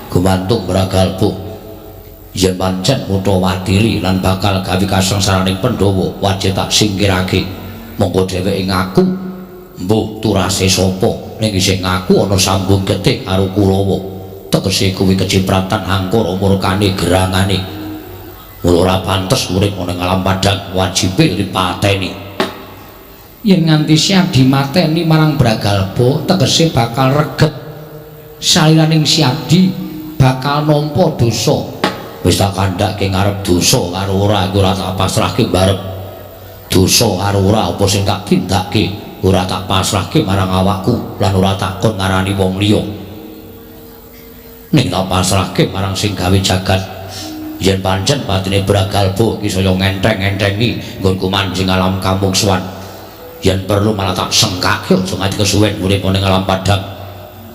Gumantung Bragalba. Yen pancen mutha wadiri lan bakal gawe kasengsaraning Pandhawa, wajib tak singkirake. Monggo dheweke ngaku Mbuh turase sapa ning isih ngaku ana sambung getih karo Kurawa. Tegese kuwi kecipratan angkara murkane gerangane. Mula ora pantes urip ana ing alam padang, wajibe dipateni. Yen nganti Siadi mateni marang Bragalba, tegese bakal reget saliraning Siadi bakal nampa dosa. Wis tak kandhake ngarep dosa karo ora iku ora tak pasrahke barep. Dosa karo ora apa sing tak tindake ora tak pasrahke marang awakku lan ora tak kon ngarani wong liya. Ning tak pasrahke marang sing gawe jagat. Yen pancen patine Bragalba iki saya ngenteng-entengi nggonku manjing alam kamuksuan. Yen perlu malah tak sengkake aja nganti kesuwen urip ning alam padang.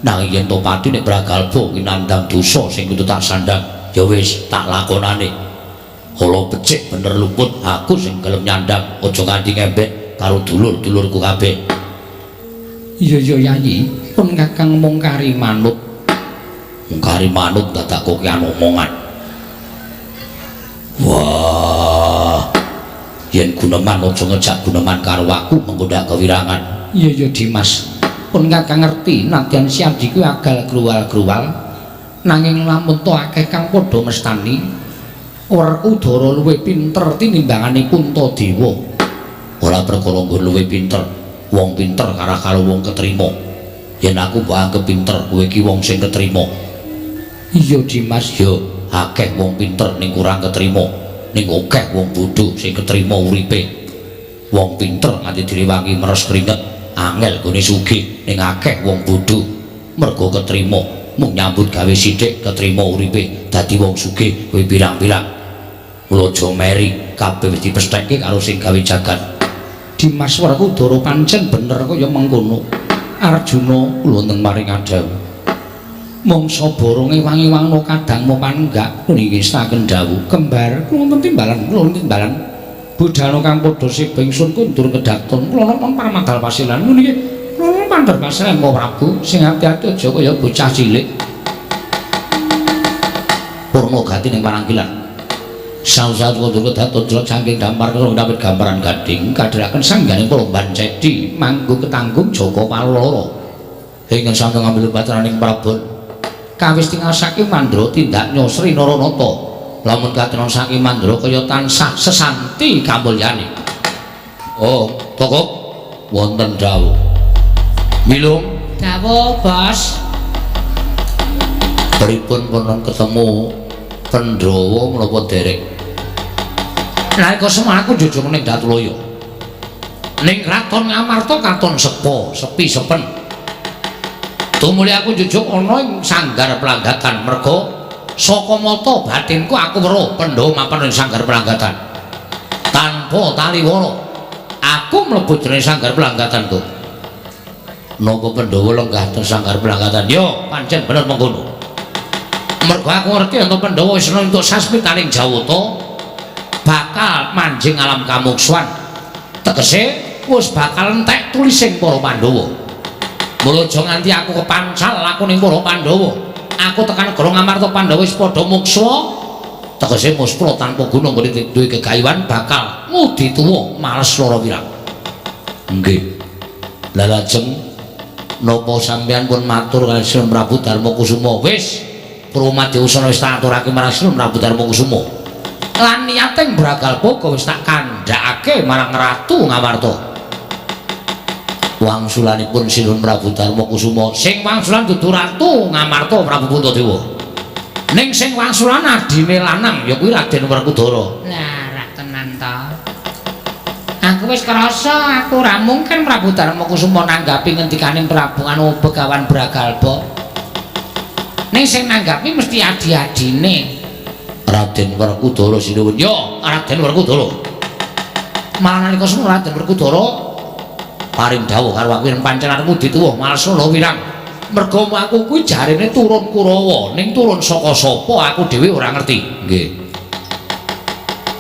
Nanging yen to patine Bragalba iki nandhang dosa sing kudu tak sandhang, ya wis tak lakonane. Kala becik bener luput aku sing gelem nyandhang, aja nganti ngembek karo dulur-dulurku kabeh. Iya iya Yayi, pun Kakang mung kari manut. Mung kari manut dadak kokean omongan. Wah. Yen guneman aja ngejak guneman karo aku mengko ndak kewirangan. Iya iya Dimas. Pun Kakang ngerti nadyan Siadi kuwi agal gruwal-gruwal nanging lamun to akeh kang padha mestani Werkudara luwih pinter tinimbangane Puntadewa. Ora perkara nggon luwih pinter, wong pinter karah karo wong ketrima. Yen aku mbok anggep pinter, kowe iki wong sing ketrima. Iya Dimas, ya akeh wong pinter ning kurang ketrima, ning akeh wong bodho sing ketrima uripe. Wong pinter nganti direwangi meres keringet, angel gone sugih, ning akeh wong bodho mergo ketrima mung nyambut gawe sithik ketrima uripe dadi wong sugih kowe pirang-pirang. Mula aja meri, kabeh wis dipestheke karo sing gawe jagat. Dimas Werkudara pancen bener kaya mengkono. Arjuna kula wonten maring adhawuh. Mangsa boronge wangi-wangna kadangmu panenggak niki ngestaken dawuh. Kembar kula wonten timbalan, kula wonten timbalan. Budhana kang padha seba ingsun kundur kedaton. Kula napa parmadal pasilan niki kula pandher pasilan Prabu sing ati-ati aja kaya bocah cilik. Purna gati ning parangkilan. Sausat kundur kedaton jelek saking dampar kula ndapit gambaran gading kadhiraken sangganing para Bancedi manggo ketanggung Jaka Paloro. Ingkang sampun ngambil patraning Prabon. Kawis tinggal saking Mandra tindak nyosri Naranata. Lamun katenan saking Mandra kaya tansah sesanti kamulyane. Oh, toko wonten dawuh. Milung dawuh, Bos. Pripun pun ketemu Pandhawa menapa dereng? Nalika semana aku njujung ning Datulaya. Ning kraton Ngamarta katon sepo, sepi sepen. Tumuli aku njujung ana ing sanggar pelanggatan merga saka mata batinku aku weruh Pandhawa mapan ing sanggar pelanggatan. Tanpa taliwara aku mlebu jroning sanggar pelanggatanku. Napa Pandhawa lenggah teng sanggar pelanggatan? Yo, pancen bener mengkono. Mergo aku ngerti yen Pandhawa wis entuk sasmitaning Jawata bakal manjing alam kamuksuan. Tegese wis bakal entek tulising para Pandhawa. Mula aja nganti aku kepancal aku ning para Pandhawa. Aku tekan negara Ngamarta Pandhawa wis padha muksa. Tegese muspra tanpa guna nggone duwe gegayuhan bakal ngudi tuwa males lara wirang. Nggih. Lah lajeng napa sampeyan pun matur kaliyan Sri Prabu Darma Kusuma? Wis Purwomadya wis tak aturake marang Sri Prabu Darma Kusuma. Lan niating Bragalboga wis tak kandhakake marang Ratu Ngamarta. Wangsulanipun Sinuhun Prabu Darma Kusuma sing wangsulan dudu Ratu Ngamarta Prabu Puntadewa. Ning sing wangsulan adine lanang ya kuwi Raden Werkudara. Lah rak tenan to. Aku wis krasa aku ora mungkin Prabu Darma Kusuma nanggapi ngendikaning Prabu anu Begawan Bragalba. Ning sing nanggapi mesti adi-adine Raden Werkudara sinuwun. Yo, Raden Werkudara. Malah nalika semana Raden Werkudara paring dawuh karo aku yen pancen arepmu dituwuh males lho wirang. Merga aku kuwi jarene turun Kurawa, ning turun saka sapa aku dhewe ora ngerti. Nggih.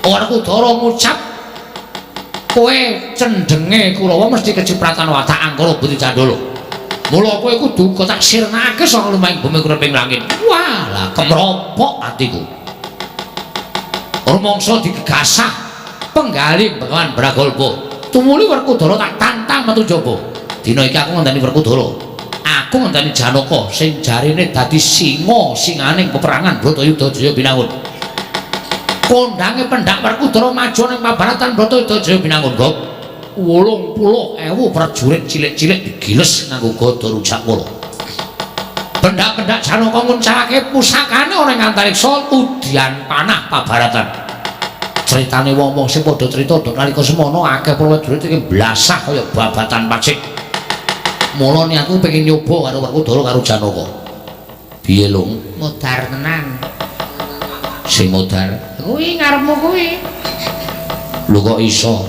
Werkudara ngucap kowe cendhenge Kurawa mesti kecipratan watak angkara Budi Candala. Mula kowe kudu tak sirnake saka lumahing bumi kureping langit. Wah, lah kemropok atiku. Rumangsa digegasah penggalih Begawan Bragalba. Tumuli Werkudara tak tantang metu jaba. Dina iki aku ngenteni Werkudara. Aku ngenteni Janaka sing jarine dadi singa singaning peperangan Bratayuda Jaya Binangun. Kondange pendak Werkudara maju ning pabaratan Bratayuda Jaya Binangun, Gok. 80.000 prajurit cilik-cilik digiles nganggo gada rujakpala. Pendak-pendak Janaka nguncalake pusakane ana ing antariksa udian panah pabaratan. Critane wong-wong sing padha crita nalika semono akeh prajurit iki blasah kaya babatan pacik. Mula niatku pengen nyoba karo Werkudara karo Janaka. Piye, Lung? Modar tenan. Sing modar Kuwi ngarepmu kuwi. Lho kok iso?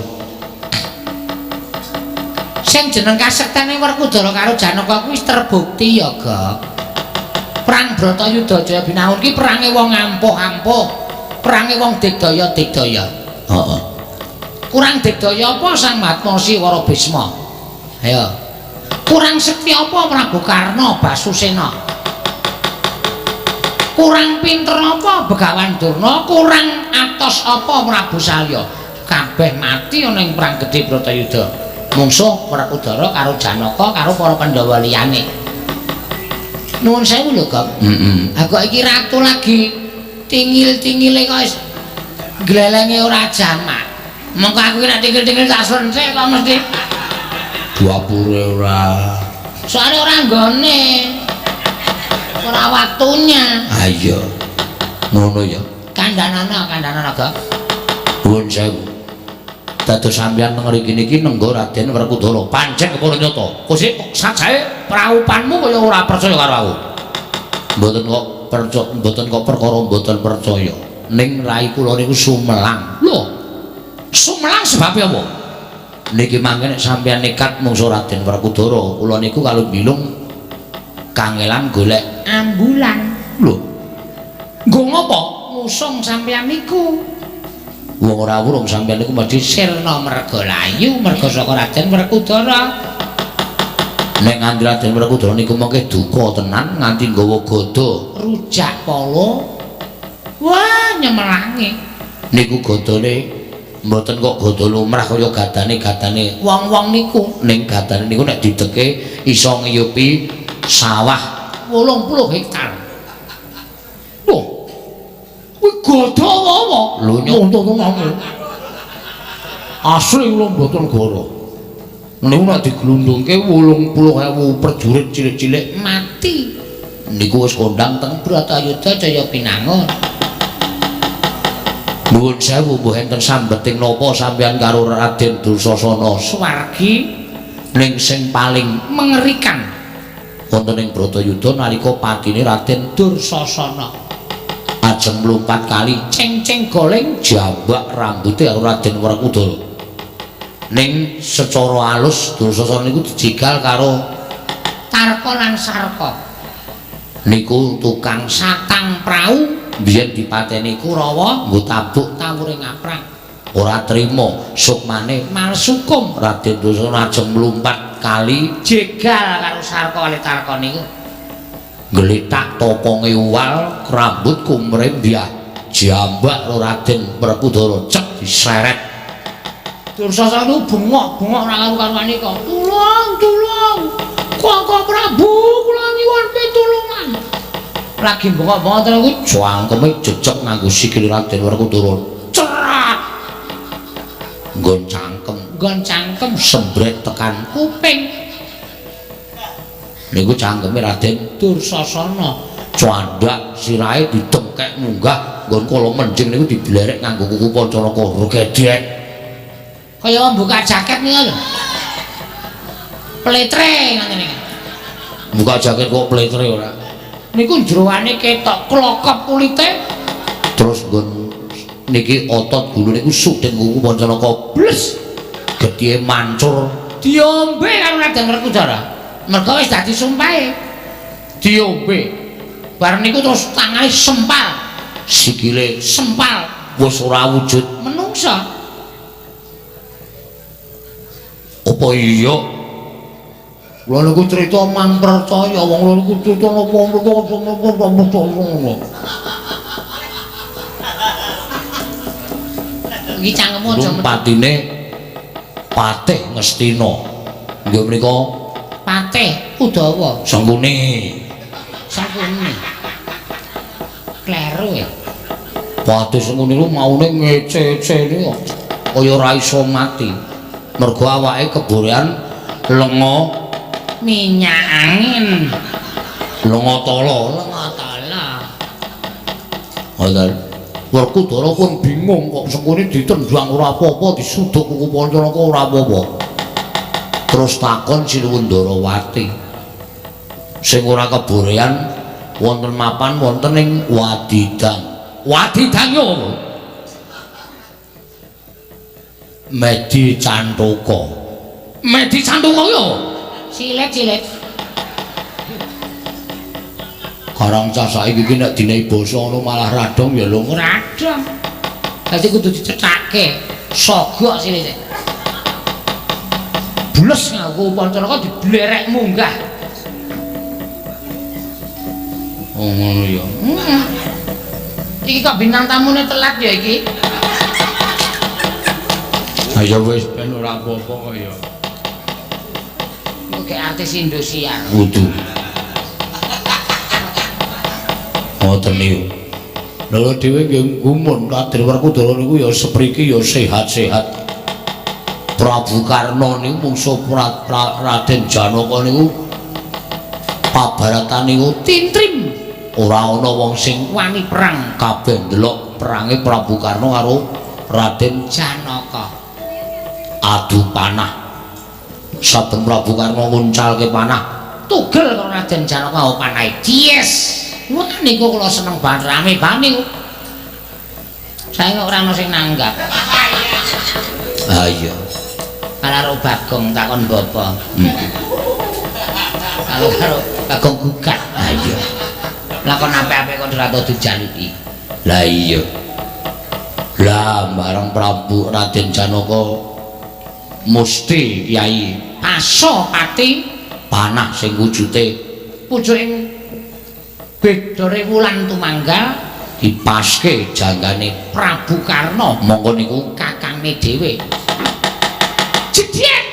Sing jeneng kasektene Werkudara karo Janaka kuwi wis terbukti ya, Gok. Perang Bratayuda Jaya Binangun ki perange wong ampuh-ampuh, perange wong digdaya-digdaya. Heeh. Kurang digdaya apa Sang Mahatma Siwara Bisma? Ayo. Kurang sekti apa Prabu Karna Basusena? Kurang pinter apa Begawan Durna? Kurang atos apa Prabu Salya? Kabeh mati ana ing perang gedhe Bratayuda. Mungsuh Werkudara karo Janaka karo para Pandhawa liyane. Nuwun sewu lho, Gok. Heeh. Ha kok iki ratu lagi tingil-tingile kok wis glelenge ora jamak. Mengko aku ki nek tingil-tingil tak slenthik kok mesti Dapure ora. Soale ora nggone. Ora waktunya. Ha iya. Ngono ya. Kandhanana, kandhanana, Gok. Nuwun sewu. Dados sampeyan teng mriki niki nenggo Raden Werkudara. Pancen kepara nyata. Kosik sajae praupanmu kaya ora percaya karo aku. Mboten kok percaya, mboten kok perkara mboten percaya. Ning rai kula niku sumelang. Lho. Sumelang sebabe apa? Niki mangke nek sampeyan nekat mungsuh Raden Werkudara, kula niku kalau bilung kangelan golek ambulan. Lho. Nggo ngopo? Ngusung sampeyan niku. Wong ora wurung sampeyan niku mesti sirna merga layu merga saka Raden Werkudara. Nek nganti Raden Werkudara niku mengke duka tenan nganti nggawa gada rujak pala. Wah, nyemelangi. Niku gadane mboten kok gada lumrah kaya gadane-gadane wong-wong niku. Ning gadane niku nek dideke iso ngiyupi sawah 80 hektar. Lho. Kuwi gada apa? Lho nyontoh. Asli kula mboten goro. Niku nek diglundungke 80.000 prajurit cilik-cilik mati. Niku wis kondang teng Bratayuda Jaya Binangun. Nuwun sewu mbuh enten sambeting napa sampeyan karo Raden Dursasana swargi ning sing paling mengerikan wonten ing Bratayuda nalika patine Raden Dursasana ajeng mlumpat kali ceng-ceng goleng jambak rambute karo Raden Werkudara. Ning secara alus Dursasana niku dijegal karo Tarka lan Sarka. Niku tukang satang prau biyen dipateni Kurawa nggo tabuk tawure ngaprang. Ora trima sukmane malsukum. Raden Dursasana ajeng mlumpat kali jegal karo Sarka kali Tarka niku. Gletak toponge uwal rambut kumrembyah jambak karo Raden Werkudara cek diseret. Dursasana niku bengok-bengok ora karu-karuane kok. Tulung, tulung. Koko Prabu kula nyuwun pitulungan. Lagi bengok-bengok terus kuwi cangkeme jejeg nganggo sikil Raden Werkudara. Cerat. Nggon cangkem, nggon cangkem sembret tekan kuping. Niku cangkeme Raden Dursasana. Candhak sirahe didengkek munggah nggon kala menjing niku diblerek nganggo kuku Pancanaka gedhek. Kaya wong buka jaket niku lho. Pletre ngoten niku. Buka jaket kok pletre ora? Niku jeroane ketok klokop kulite. Terus nggon niki otot gulu niku sudeng kuku Pancanaka bles. Gethihe mancur diombe karo Raden Werkudara. Mergo wis dadi sumpahe. Diombe. Bar niku terus tangane sempal, sikile sempal, wis ora wujud menungsa. Apa iya? Kula niku crita mang percaya wong kula niku crita napa napa ngono. Iki cangkemmu aja patine Patih Ngastina. Nggih menika Patih Udawa. Sengkuni. Sengkuni. Kleru ya. Patih Sengkuni lu maune ngece-ece niku kaya ora iso mati. Mergo awake keborean lenga minyak angin. Lenga tala. Lenga tala. Ngoten. Werkudara pun bingung kok Sengkuni ditendang ora apa-apa, disuduk kuku Pancanaka ora apa-apa. Terus takon Sinuwun Ndarawati. Sing ora keborean wonten mapan wonten ing Wadidang. Wadidang yo apa? Medi Cantaka. Medi Cantaka yo. Silet-silet. Karang cah saiki iki nek dinehi basa ngono malah radong ya lho. Radong. Dadi kudu dicethake. Sogok silite. Bles nganggo Pancanaka diblerek munggah. Oh ngono ya. Heeh. Iki kok bintang tamune telat ya iki. Ayo wis ben ora apa-apa kok ya. Kok kayak artis Indosiar. Kudu. Ngoten niku. Lha dhewe nggih gumun Raden Werkudara niku ya sepriki ya sehat-sehat. Prabu Karna niku mungsuh Raden Janaka niku pabaratan niku tintrim. Ora ana wong sing wani perang. Kabeh ndelok perange Prabu Karna karo Raden Janaka. Adu panah. Saben Prabu Karna nguncalke panah, tugel karo Raden Janaka panahe. Yes. Wah niku kula seneng banget rame banget niku. Saiki kok ora ana sing nanggap. Ha iya. Karo Bagong takon bapa. Karo karo Bagong gugat. Ha iya. Lakon apik-apik kok ora tau dijaluki. Lah iya. Lah bareng Prabu Raden Janaka musti Kyai Pasopati panah sing wujute pucuking bedore wulan tumanggal dipaske janggane Prabu Karna monggo niku kakangne dhewe. Jediet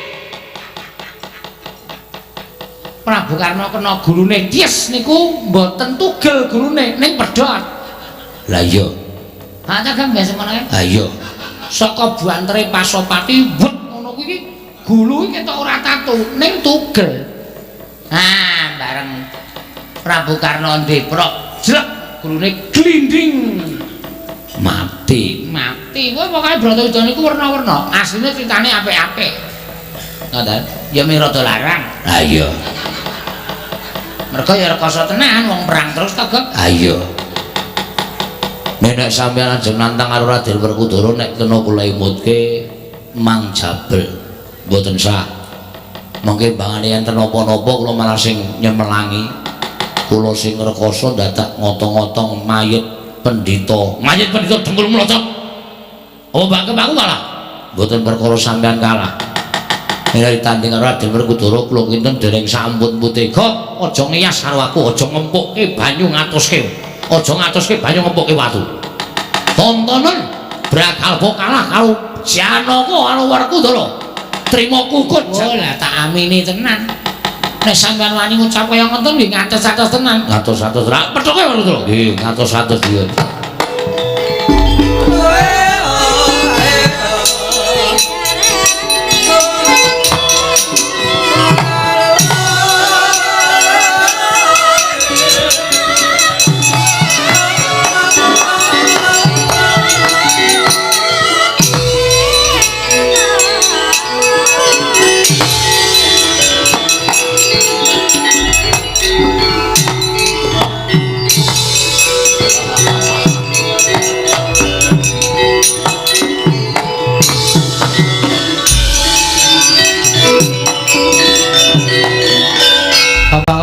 Prabu Karna kena gulune ties niku mboten tugel gulune ning pedhot. Lah iya. Ha ta Kang biasa ngono kae. Ha iya. Saka buantere Pasopati wet ngono kuwi iki gulu iki ketok ora tatu ning tugel. Ah bareng Prabu Karna ndeprok jlek gulune glinding mati. Mati. Kowe pokoke Bratayuda niku werna-werna. Asline critane apik-apik. Ngoten. Ya mi rada larang. Ha iya. Mergo ya rekoso tenan wong perang terus to, Gok. Ha iya. Nek sampeyan ajeng nantang karo Raden Werkudara nek kena kula imutke Mang Jabel. Mboten sah. Mengke bangane enten napa-napa kula malah sing nyemelangi. Kula sing rekoso dadak ngotong-ngotong mayit pendhita. Mayit pendhita dengkul mlocot. Apa bangkem aku kalah? Mboten perkara sampeyan kalah. Nek ditanding karo Raden Werkudara kula kinten dereng sampun-putih. Gok, aja ngiyas karo aku, aja ngempukke banyu ngatoske. Aja ngatoske banyu ngempukke watu. Tontonen Bragalba kalah karo Janaka karo Werkudara. Trima kukut. Oh lah tak amini tenan. Nek sampeyan wani ngucap kaya ngoten nggih ngatos-atos tenan. Ngatos-atos ra pethuke Werkudara. Nggih, ngatos-atos iya.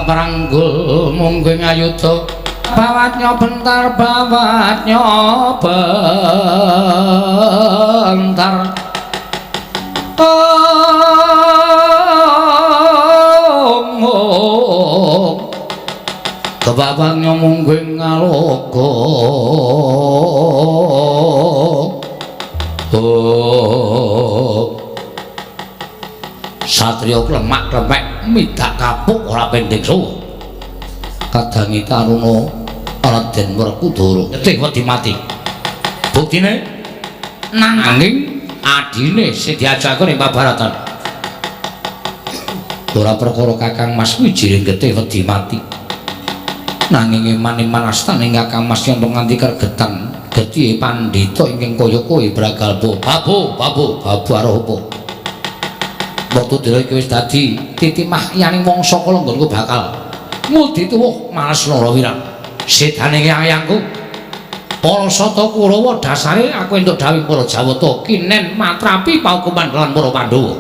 Paranggul mungguing ayuda bawatnya bentar bawatnya bentar ong kebabangnya mungguing ngaloka oh satria klemak-klemek Midak kapuk ora pendeng suwa. Kadangi taruna Raden Werkudara getih wedi mati. Buktine nanging adine sing diajake ning Pabaratan. Ora perkara Kakang Mas kuwi jiring getih wedi mati. Nanging eman-eman astane Kakang Mas yen nganti kergetan getihe pandhita ingkang kaya kowe Bragalpa. Babu, babu, babu arah apa? Wektu dina iki wis dadi titimah yaning wangsa kala nggonku bakal ngudi tuwuh males lara wirang. Sedane yayangku para sata Kurawa dasare aku entuk dawuh para Jawata kinen matrapi paukuman lan para Pandhawa.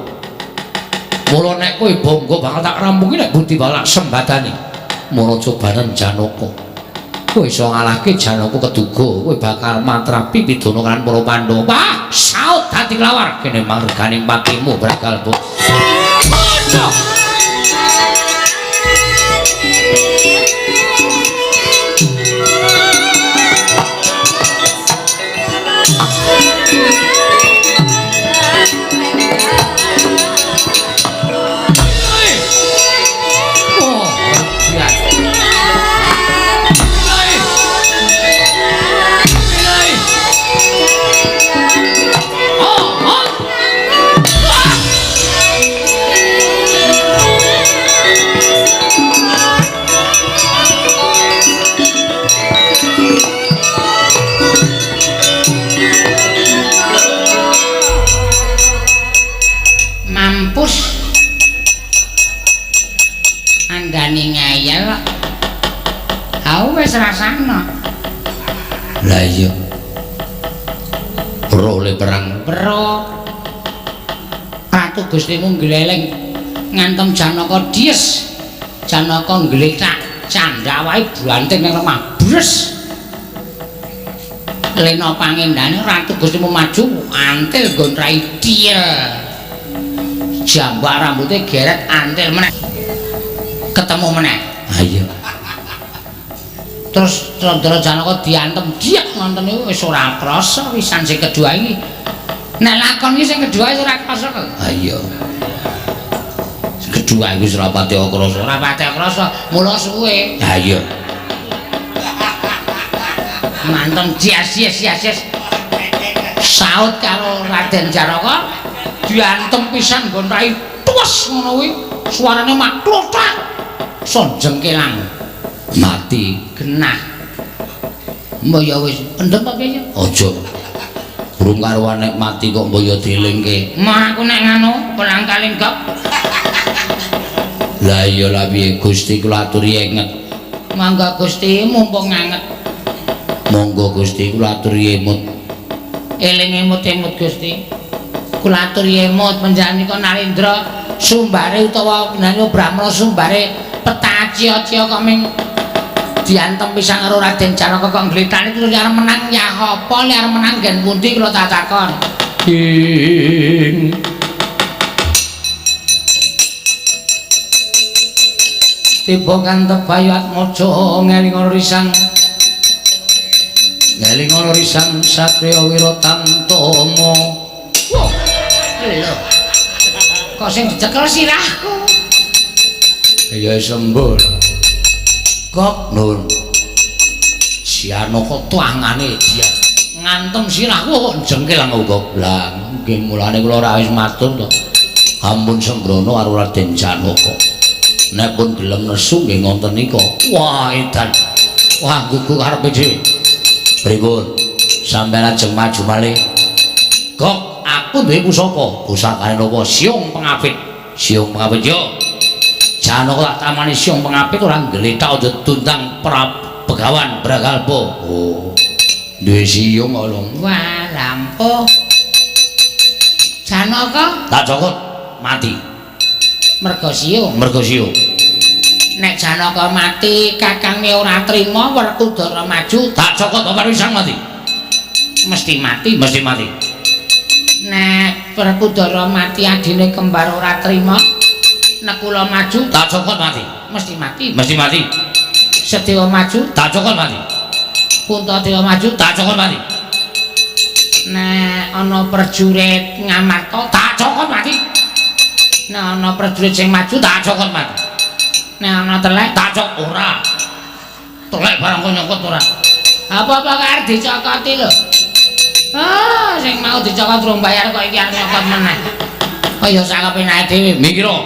Mula nek kowe bangga bakal tak rampungi nek budi bakal tak sembadani. Mula cobanen Janaka. Kowe iso ngalahke Janaka keduga, kowe bakal matrapi pidana lan para Pandhawa. Wah, saut dadi kelawar kene mangreganing patimu Bragalpa. Aduh. Mampus andani ngeyel kok. Aku wis rasakno. Lah iya. Bro le perang. Bro. Ratu Gustimu ngleleng ngantem Janaka dies. Janaka nglethak candhak wae banting ning lemah. Bres. Lena pangendane Ratu Gustimu maju antil nggon rai diel. Jambak rambutnya geret antil meneh. Ketemu meneh. Ha iya. Terus Candra Janaka diantem diek ngoten niku wis ora krasa pisan sing kedua iki. Nek lakon iki sing kedua wis ora krasa kok. Ha iya. Sing kedua iki wis ora pati krasa. Ora pati krasa, mula suwe. Ha iya. Manteng jias-jias. Saut karo Raden Janaka diantem pisan nggon rai tuwes ngono kuwi. Suarane mak klothak. Son jengkelang. Mati genah. Mbok ya wis pendem apa piye? Aja. Burung karuan nek mati kok mbok ya dielingke. Mah aku nek ngono kolang kaling gok. Lah iya lah piye Gusti kula aturi enget. Mangga Gusti mumpung anget. Monggo Gusti kula aturi emut. Eling emut-emut Gusti. Kula aturi emut panjenengan Narendra sumbare utawa panjenengan Brahmana sumbare peta cia-cia kok ming diantem pisan karo Raden Janaka kok ngglethani terus arep menang ya apa li arep menang nggen pundi kula tak takon. Ing tiba kantep Bayu Atmaja ngelingono risang. Ngelingono risang satriya Wiratantama. Wah, lho. Kok sing dicekel sirahku? Ya sembur. Gok nur. Janaka tangane dia ngantem sirahku kok jengkel kok. Lah nggih mulane kula ora wis matur to. Ampun sembrono karo Raden Janaka. Nek pun gelem nesu nggih ngonten nika. Wah edan. Wah gugu karepe dhewe. Pripun? Sampeyan ajeng maju malih. Gok, aku duwe pusaka. Pusakane napa? Siung pengapit. Siung pengapit yo. Janaka tak tamani siung pengapit ora nglethak aja tuntang Begawan Bragalpa. Oh. Duwe siung kok lho. Wah, lampuh. Janaka tak cokot mati. Mergo siung. Mergo siung. Nek Janaka mati, kakange ora trima, Werkudara maju, tak cokot babar pisang mati. Mesti mati, mesti mati. Nek Werkudara mati adine kembar ora trima, Nekula maju, tak cokot mati. Mesti mati, mesti mati. Sedewa maju, tak cokot mati. Puntadewa maju, tak cokot mati. Nek ana prajurit Ngamarta, tak cokot mati. Nek ana prajurit sing maju tak cokot mati. Nek ana telek tak cok ora. Telek barang kok nyokot ora. Apa-apa arep dicokoti lho. Ah, sing mau dicokot rung bayar kok iki arep nyokot meneh. Oh ya sak kepenake dhewe. Mikira.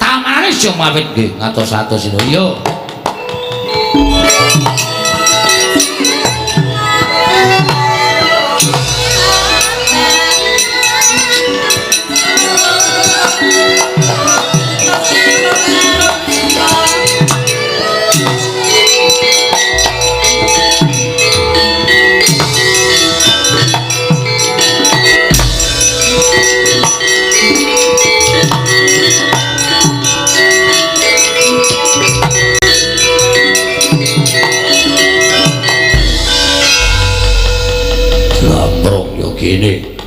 Tamanane aja mawit nggih ngatos-atos lho. Yo. Gini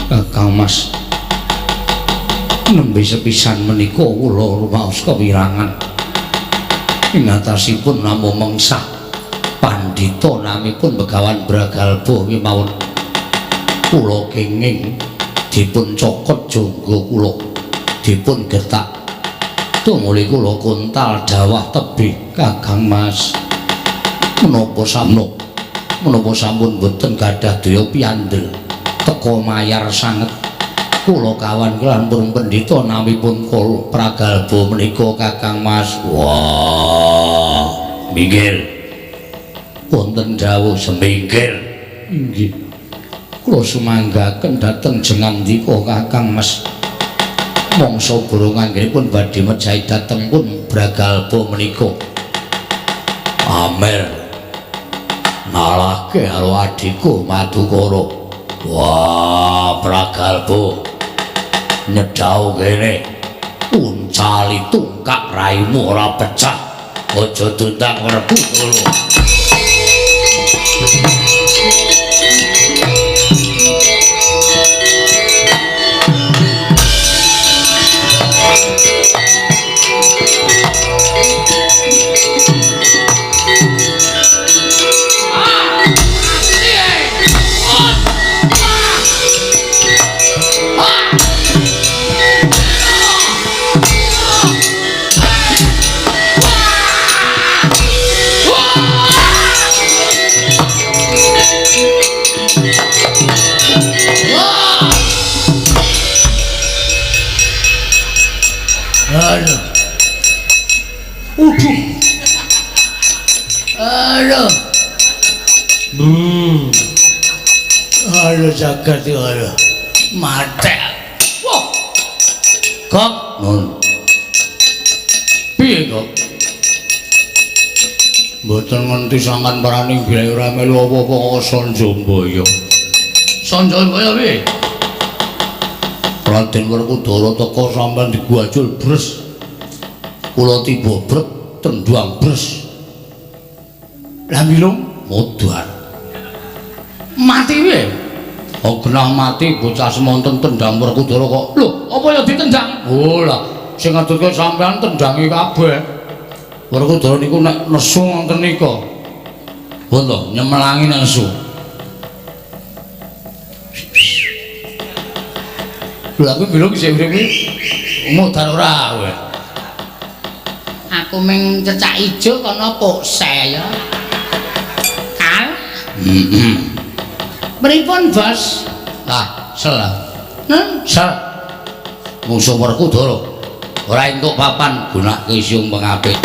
Kakang Mas nembe sepisan menika kula rumaos kewirangan ing atasipun namung mengsah pandhita namipun Begawan Bragalba kemawon kula kenging dipun cokot jangga kula dipun getak tumuli kula kuntal dawah tebih. Kakang Mas menapa samno menapa sampun boten gadah daya piyandel teka mayar sanget kula kawan kelan pun pendhita namipun Kala Pragalba menika. Kakang Mas wah minggir wonten dawuh semingkir inggih kula sumanggaken dhateng jengandika. Kakang Mas mangsa burung anggenipun badhe mejahi dhateng pun Bragalba menika amer ngalahke karo adhiku Madukara. Wah, Pragalba nyedhau kene uncali tungkak raimu ora pecah aja tundang Werkudara. Aduh. Uduh. Aduh. Aduh jagat iki aduh. Matek. Wah. Kok nun. Piye kok? Mboten ngerti sampean parani bilih ora melu apa-apa kok Sanjambaya. Sanjambaya piye? Raden Werkudara teka sampean diguajul bres. Kula tiba brek tendang bres. Lah milung modar. Mati piye? Oh genah mati bocah semonten tendang Werkudara kok. Lho, apa ya ditendang? Oh lah, sing ngadutke sampean tendangi kabeh. Werkudara niku nek nesu ngoten nika. Pun to nyemelangi nek nesu. Lho aku bilung isih urip iki modar ora kowe. Aku ming cecak ijo kono pokse ya. Kal. Heeh. Pripun, Bos? Ah, sel. Nun, sel. Mungsuh Werkudara ora entuk papan gunake siung pengapit.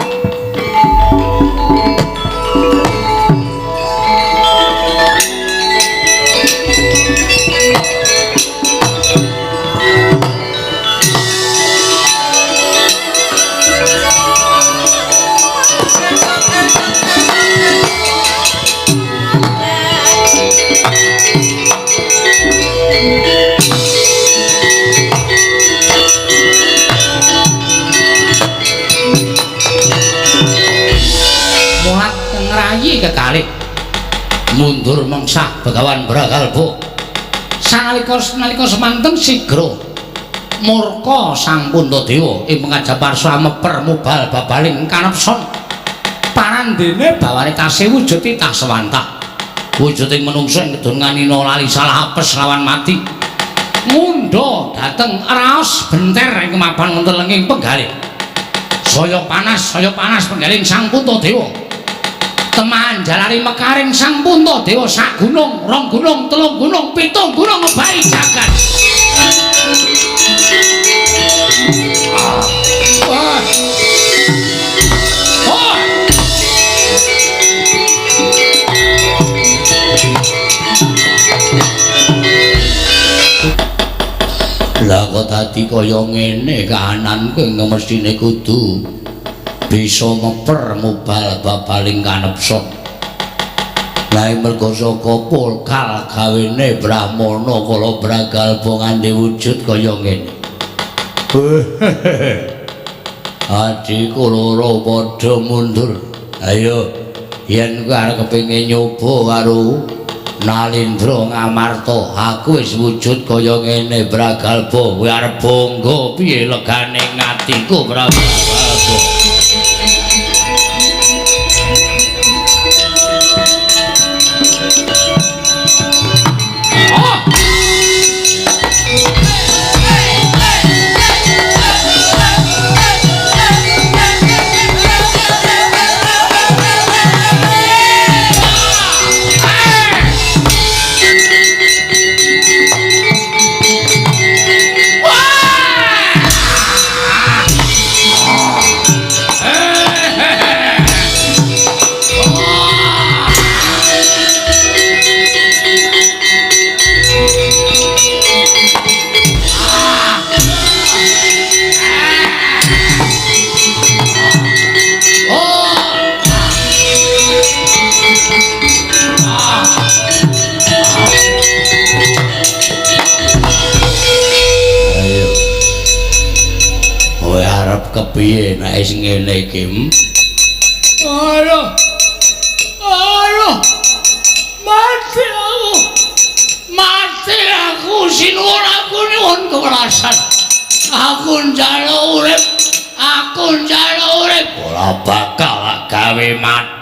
Kekalih mundur mengsah Begawan Bragalba sanalika nalika semanten sigra murka Sang Puntadewa ing pengajaparsa meper mubal babaling kanepson parandene bawane tasih wujud titah sewantah wujuding menungsa ing kedon nganina lali salah apes lawan mati Ngundha dhateng raos benter ing mapan wonten lenging penggalih. Saya panas penggalih Sang Puntadewa. Temahan jalari mekaring Sang Puntadewa sak gunung, rong gunung, telung gunung, pitung gunung ngebahi jagat. Wah. Oh. Lah kok dadi kaya ngene kahananku ing mestine kudu bisa meper mubal babaling kanepson. Lah mergo saka polkal gawene Brahmana kala Bragalba nganti wujud kaya ngene. Adhiku loro padha mundur. Ayo yen kowe arep kepengin nyoba karo Nalindra Ngamarta, aku wis wujud kaya ngene Bragalba, kowe arep bangga piye legane atiku Bragalba. Kepiye nek wis ngene iki? Aduh. Aduh. Mati aku. Mati aku sinuwun aku nyuwun kewelasan. Aku njaluk urip. Aku njaluk urip. Ora bakal gawe mati.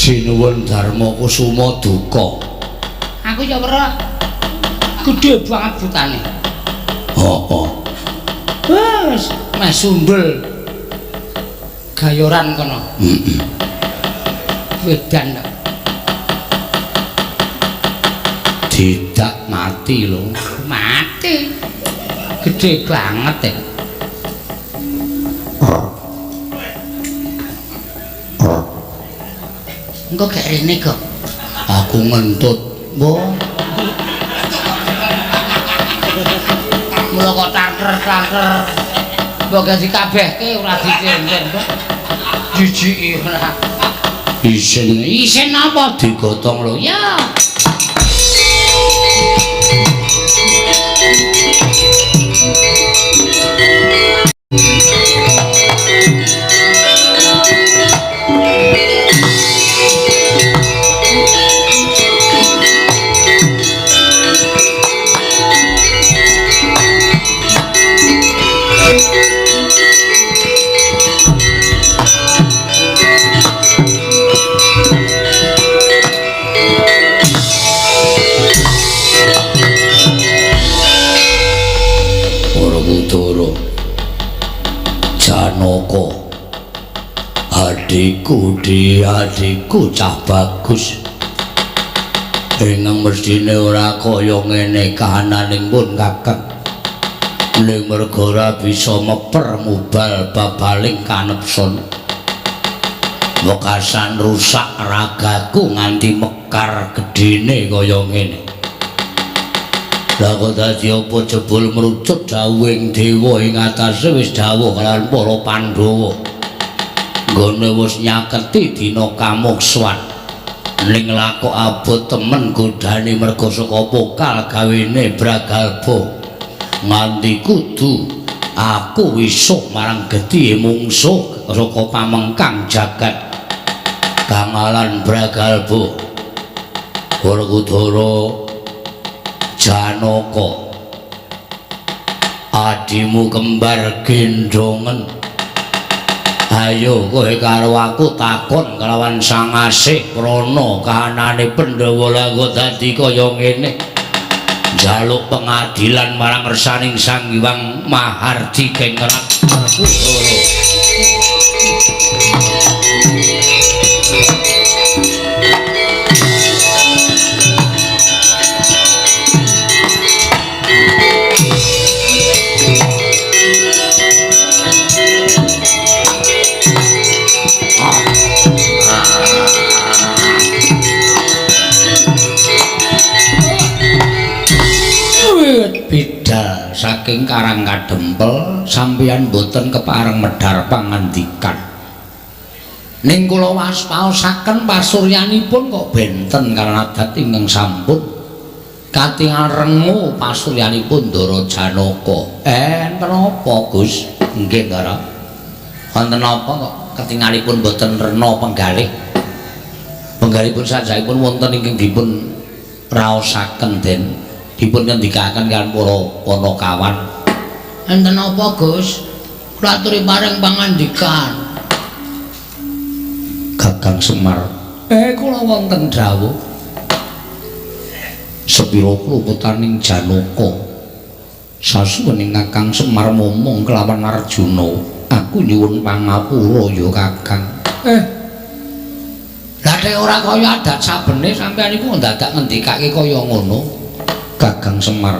Sinuwun Darma Kusuma duka. Aku ya weruh. Gedhe banget butane. Heeh. Wes, meh sundul. Gayoran kono. Heeh. Wedan kok. Tidak mati lho. Mati. Gedhe banget ya. Engko gek rene kok. Aku ngentut. Mbok. Mula kok tangker-tangker. Mbok gaji kabehke ora dicenden, Mbok. Jijiki ora. Isin. Isin apa? Digotong lho. Ya. Janaka, adikku, adikku cah bagus. Ingkang mestine ora kaya ngene kahananing pun kakang. Ning merga ora bisa meper mubal babaling kanepson. Wekasan rusak ragaku nganti mekar gedene kaya ngene. Lah kok dadi apa jebul mrucut dawuhing dewa ing atase wis dawuh kalawan para Pandhawa. Nggone wis nyaketi dina kamukswan. Ning lakok abot temen godane merga saka pokal gawene Bragalba. Nganti kudu aku wisuh marang getih mungsuh saka pamengkang jagat. Kangalan Bragalba. Werkudara Janaka adimu kembar gendongen. Ayo kowe karo aku takon kelawan Sang Asih prana kahanane Pandhawa lan kok dadi kaya ngene. Njaluk pengadilan marang ngersaning Sang Hyang Mahardika ing Werkudara. Bidal saking Karang Kadempel sampeyan boten kepareng medhar pangandikan. Ning kula waspaosaken pasuryanipun kok benten karena adat ingkang sampun katingal rengu pasuryanipun Ndara Janaka. Enten apa, Gus? Nggih, Ndara. Wonten apa kok ketingalipun boten rena penggalih? Penggalipun sajaipun wonten ingkang dipun raosaken den dipun ngendikaken kaliyan para panakawan. Enten apa, Gus? Kula aturi paring pangandikan. Kakang Semar. Kula wonten dawuh. Sepira kluputaning Janaka. Sasuwening Kakang Semar momong kelawan Arjuna, aku nyuwun pangapura ya Kakang. Lah nek ora kaya adat sabene sampeyan iku ndadak ngendikake kaya ngono. Kakang Semar,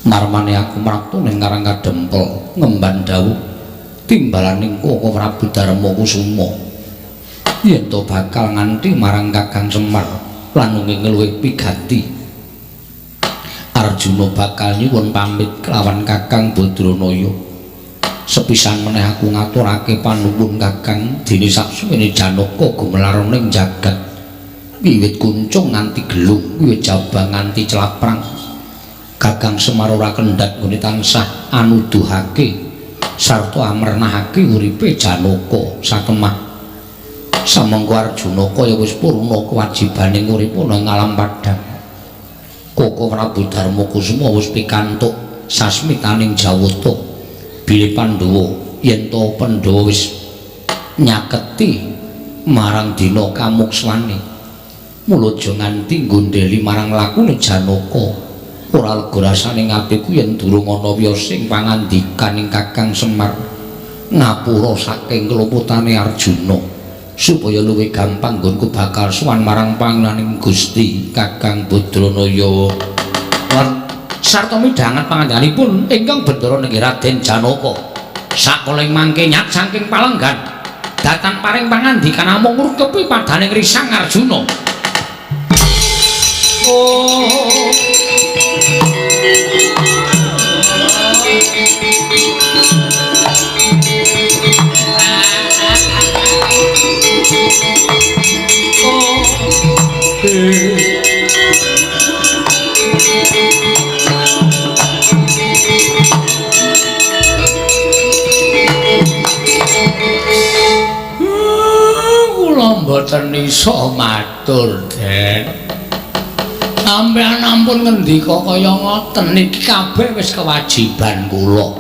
marmane aku mraptu ning Karang Kadempel ngemban dawuh timbalaning Koko Prabu Darma Kusuma yen to bakal nganti marang Kakang Semar lan ngeluwih pigati. Arjuna bakal nyuwun pamit kelawan Kakang Badranaya. Sepisan meneh aku ngaturake panuwun Kakang dene saksuwene Janaka gumelar ning jagat. Wiwit kuncung nganti gelung, wiwit jabang nganti celaprang. Kakang Semar ora kendhat nggone tansah anuduhake sarta amernahake uripe Janaka satemah. Samangka Arjuna kaya wis purna kewajibane urip ana ing alam padhang. Koko Prabu Darma Kusuma wis pikantuk sasmitaning Jawata bilih Pandhawa yen to Pandhawa wis nyaketi marang dina kamukswane. Mula aja nganti nggondheli marang lakune Janaka. Ora lega rasane atiku yen durung ana wiyosing pangandikaning Kakang Semar ngapura saking keluputane Arjuna supaya luwih gampang nggonku bakal sowan marang pangenaning Gusti Kakang Badranaya. Sarta midhanget pangandikanipun ingkang bendara nenggih Raden Janaka. Sakoling mangke nyat saking palenggan datan paring pangandikan namung ngrukepi padaning risang Arjuna. Oh. Kula mboten iso matur, Den. Sampeyan ampun ngendika kaya ngoten niki kabeh wis kewajiban kula.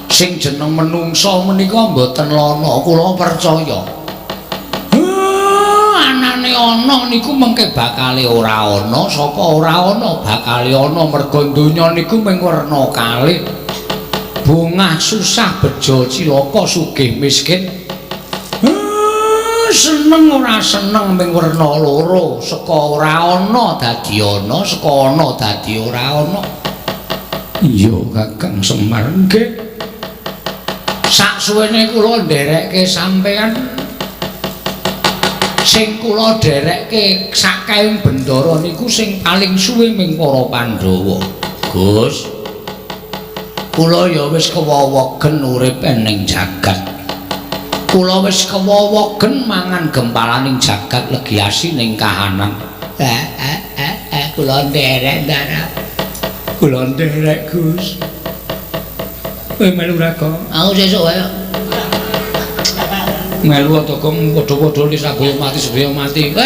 Sing jeneng menungsa menika mboten lana, kula percaya. Anane ana niku mengke bakale ora ana, saka ora ana bakale ana merga donya niku mung werna kalih. Bungah susah bejo cilaka sugih miskin. Seneng ora seneng ming werna loro, saka ora ana dadi ana, saka ana dadi ora ana. Iya Kakang Semar, nggih. Saksuwene kula nderekke sampeyan sing kula dherekke sakaing bendara niku sing paling suwe ming para Pandhawa. Gus, kula ya wis kewewegen urip ning jagat. Kula wis kewowogen mangan gempalaning jagat legi asining kahanan. Kula nderek Ndara. Kula nderek Gus. Kowe melu ra kok? Aku sesuk wae. Melu to kok padha-padha li saboyo mati sedaya mati.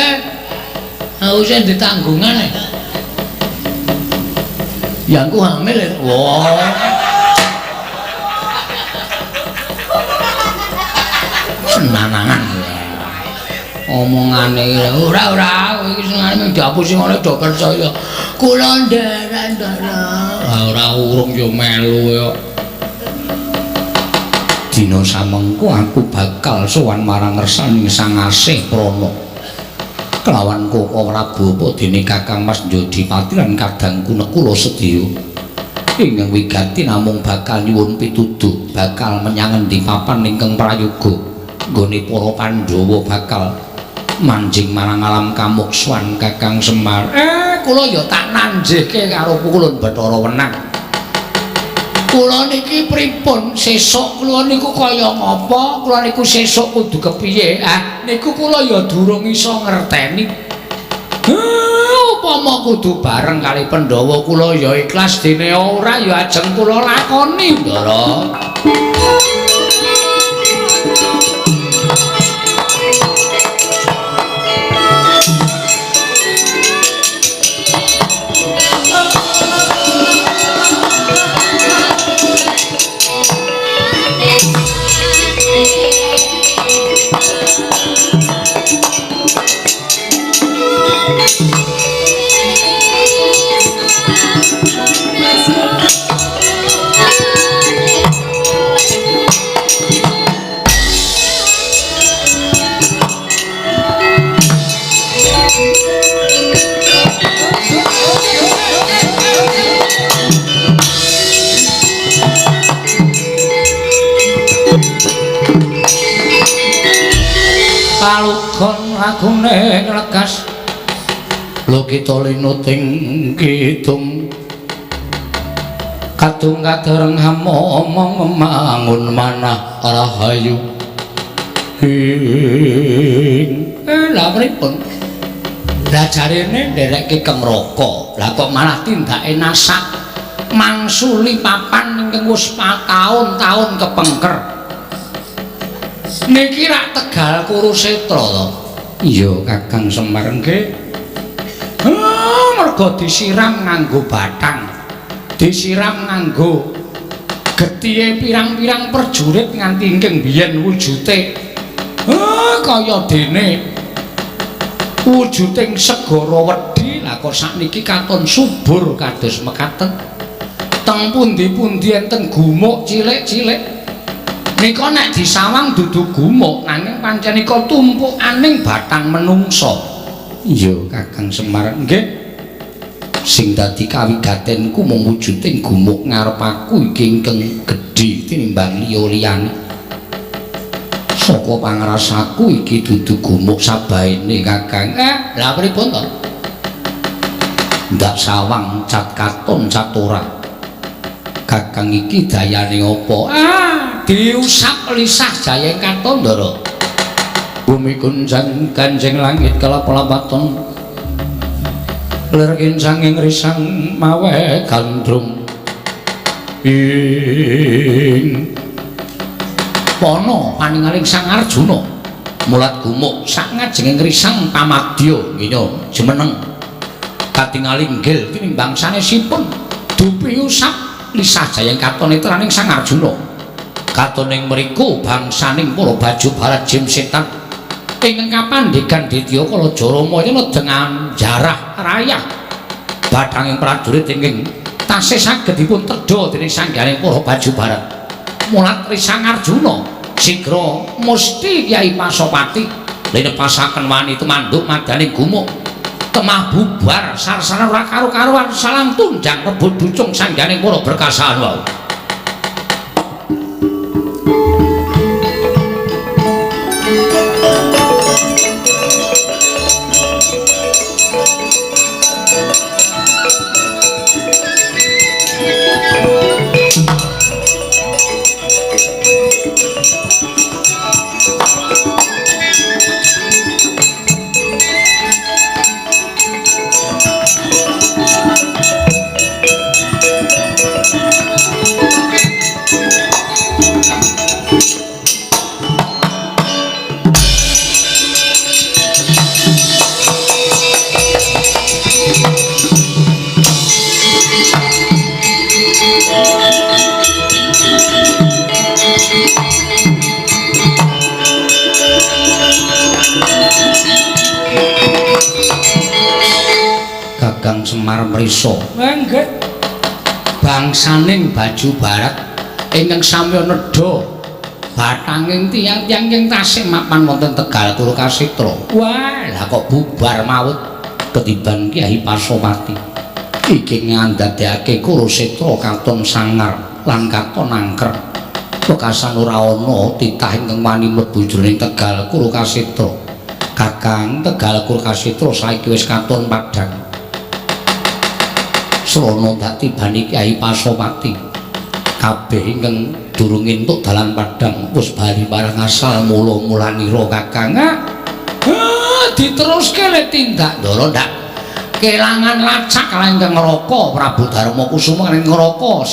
Aku sing ditanggungan. Yangku hamil. Wah. Senanangan. Omongane ora iki senengane mung diapusi ngono do percaya. Kula nderek Ndara. Ora urung yo melu yo. Dina samengko aku bakal sowan marang ngersaning Sang Asih Prana. Kelawan Koko Prabu apa dene Kakang Mas Jodipati lan kadangku Nekula sedaya. Ingkang wigati namung bakal nyuwun pituduh bakal menyang endi papan ingkang prayoga nggone para Pandhawa bakal manjing marang alam kamukswan Kakang Semar. Kula ya tak nanjihke karo Pukulun Bathara Wenang. Kula niki pripun sesuk kula niku kaya ngapa, kula niku sesuk kudu kepiye? Niku kula ya durung iso ngerteni. Upama kudu bareng kali Pandhawa kula ya ikhlas, dene ora ya ajeng kula lakoni, Ndara. Palugon lagune nglegas lokita linuting kidung kadung kadereng hamomong mangun manah rahayu ing lha pripun lah jarene nderekke Keng Raka lah kok malah tindake nasak mangsuli papan ingkang wis taun-taun kepengker niki rak Tegal Kurusetra to. Iya Kakang Semar nggih. Mergo disiram nganggo bathang, disiram nganggo getihe pirang-pirang prajurit nganti ingkang biyen wujute kaya dene wujuding segara wedhi lah kok sakniki katon subur kados mekaten. Teng pundi-pundi enten gumuk cilik-cilik. Nika nek disawang dudu gumuk nanging pancen nika tumpukaning bathang menungsa. Iya Kakang Semar nggih. Sing dadi kawigatenku mung wujuding gumuk ngarep aku iki ingkang gedhe tinimbang liya-liyane. Saka pangrasaku iki dudu gumuk sabaene Kakang. Lah pripun to? Ndak sawang cat katon cat ora. Kakang iki dayane apa? Diusap lisah jayeng katon Ndara. Bumi gunjang ganjeng langit kelap-lapaton. Lir kincanging risang mawe gandrung. Ing pono paningaling Sang Arjuna mulat gumuk sak ngajenging risang pamadya nginya jumeneng katingali inggil tinimbang sanesipun dupi usap lisah jayeng katon netraning Sang Arjuna. Katoning mriku bangsaning para baju barat jim setan ingkang kapandhegan Ditya Kalajaramaya dengan jarah rayah bathanging prajurit ingkang tasih saged dipun tedha dening sangganing para baju barat. Mulat Sang Arjuna sigra musti Kyai Pasopati linepasaken wani tumanduk madaning gumuk temah bubar sarsana ora karu-karuan salang tunjang rebut ducung sangganing para berkasahan wau. Kakang Semar mrisa. Nggih. Bangsaning baju barat ingkang samya nedha batanging tiyang-tiyang ingkang tasih mapan wonten Tegal Kurukasetra. Wah, lah kok bubar mawut ketiban Kyai Pasopati. Iki ngandadekake Kurusetra katon sangar lan katon angker. Wekasan ora ana titah ingkang wani mlebu jroning Tegal Kurukasetra. Kakang, Tegal Kurukasetra saiki wis katon padhang. Srana dak tibani Kyai Pasopati. Kabeh ingkang durung entuk dalan padhang wis bali marang asal mula-mulanira Kakang. Diteruske le tindak Ndara ndak kelangan lacak lan ingkang ngraka Prabu Darma Kusuma ning ngraka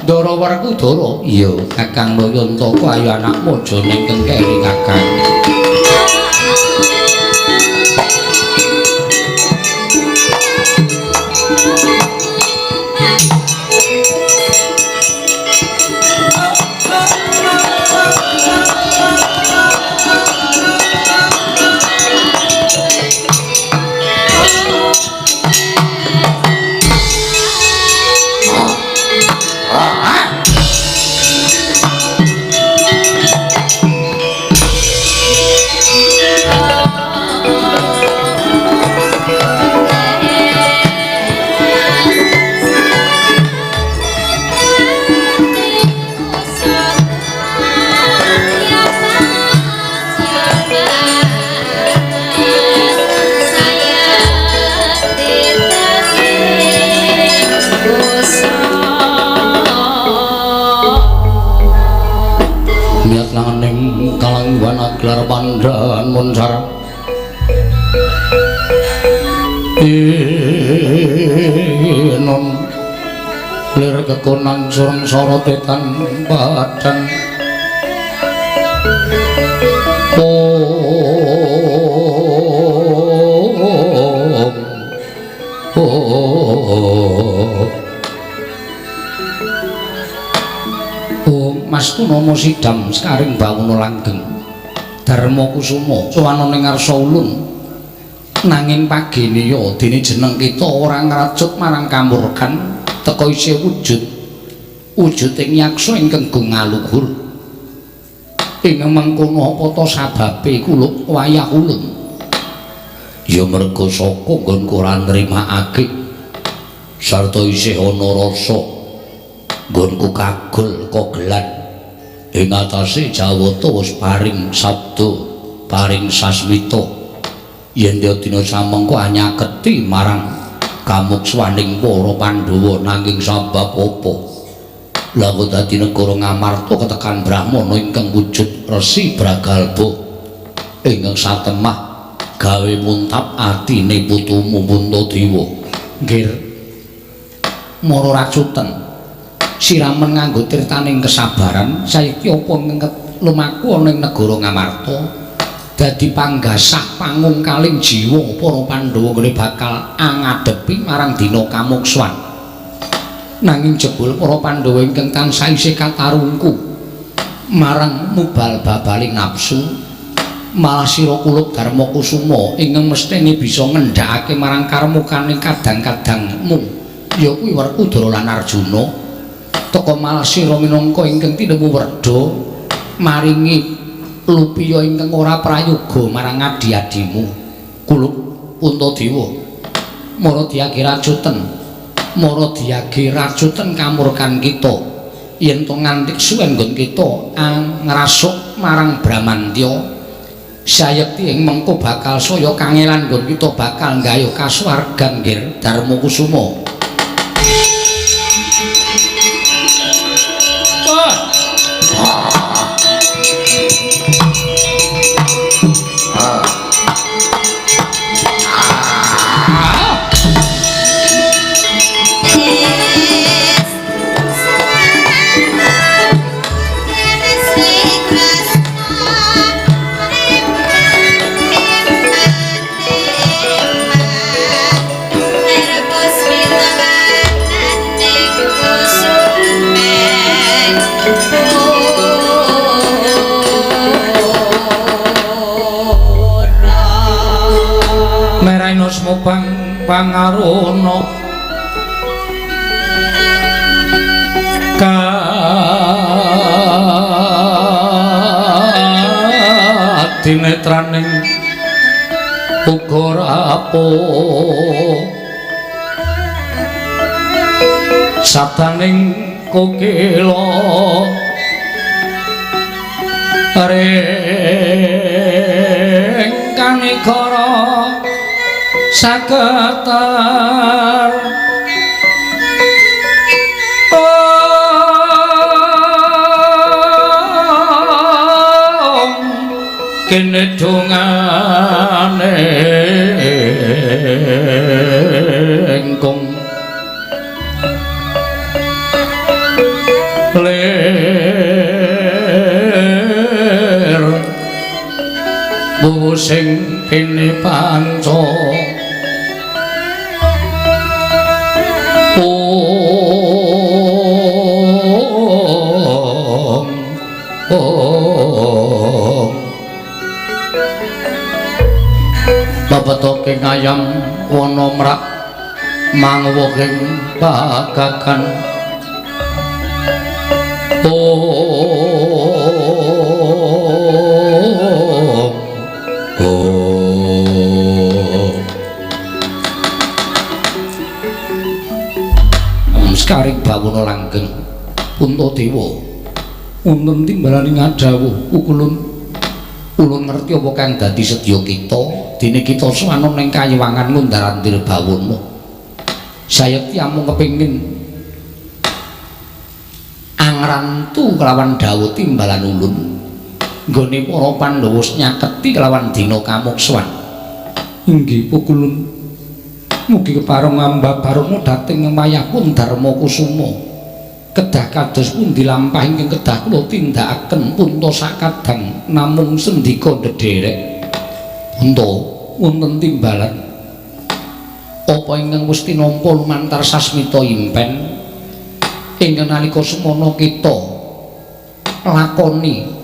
Ndara Werkudara. Iya Kakang Layantaka, ayo anakmu aja ning kengkeri Kakang. Gelar pandhan muncar inon lir kekonang sureng sorote tan badan om Mas Tunomo sidam sekaring bawuna langgeng Darma Kusuma sowan ning ngarsa ulun nanging pageneya dene jeneng kita ora ngracut marang kamurkan teka isih wujud wujuding yaksa ingkang gung ngaluhur ing mengkono apa ta sababe kula wayah ulun ya merga saka nggonku ora nrimakake sarta isih ana rasa nggonku kagol kogelan ing atase Jawata wis paring sabda paring sasmita yen dina samengko anyaketi marang kamukswaning para Pandhawa nanging sabab apa lha kok dadi negara Ngamarta ketekan brahmana ingkang wujud Resi Bragalba ingkang satemah gawe muntap atine putumu Puntadewa. Nggih mara racuten siramen nganggo tirtaning kesabaran saiki apa lumaku ana ing negara Ngamarta dadi panggasah pangungkaling jiwa para Pandhawa nggone bakal angadepi marang dina kamukswan. Nanging jebul para Pandhawa ingkang tansah isih katarungku marang mubal babaling nafsu malah sira kulup Darma Kusuma ingkang mestene bisa ngendhakake marang karmukane kadang-kadangmu ya kuwi Werkudara lan Arjuna. Teka malah sira minangka ingkang tinemu werda maringi lupiya ingkang ora prayoga marang adi-adimu kulup Puntadewa. Mara diage racuten, mara diage racuten kamurkan kita yen to nganti suwen nggon kita ngrasuk marang Bramantya sayekti ing mengko bakal saya kangelan nggon kita bakal nggayuh kasuwargan nggih Darma Kusuma. Mopang Pangaruna kadinetraning uga rapuh sabdaning kokila ring kanikara saketar kene dongane engkong lir buwu sing kene panca om om babetoke ngayam wana mrak mangwohing pagagan om om sekaring bawana langgeng Puntadewa wonten timbalane ngadhawuh ukulun ulun ngerti apa kang dadi sedya kita dene kita sowan ning kayiwangan ngundar-andir bawana sayekti amung kepengin angrantu kelawan dawuh timbalan ulun nggone para Pandhawa nyaketi kelawan dina kamukswan. Inggih pukulun mugi kepareng ambabarana dhateng mayapun Darma Kusuma kedah kados pundi lampah ingkang kedah kula tindakaken punta sakadang namung sendika ndederek. Punta wonten timbalan apa ingkang wis tinampa lumantar sasmita impen ingkang nalika semana kita lakoni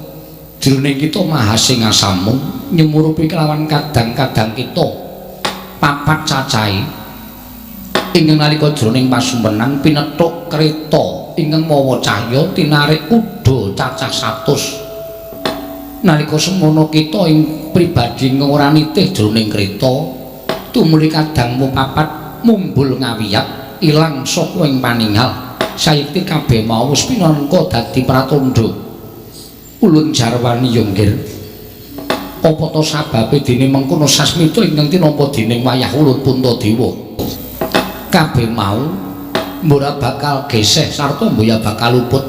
jroning kita mahasingasamu nyemurupi kelawan kadang-kadang kita papat cacahe ingkang nalika jroning pasumpenan pinethuk kreta ingkang mawa cahya tinarik kuda cacah 100 nalika semana kita ing pribadi ingkang ora nitih jroning kreta tumuli kadangmu papat mumbul ngawiyat ilang saka ing paningal sayekti kabeh mau wis pinangka dadi pratandha. Ulun jarwani ya nggir apa ta sababe dene mengkono sasmita ingkang tinampa dening wayah ulun Puntadewa kabeh mau mbora bakal geseh sarta mboya bakal luput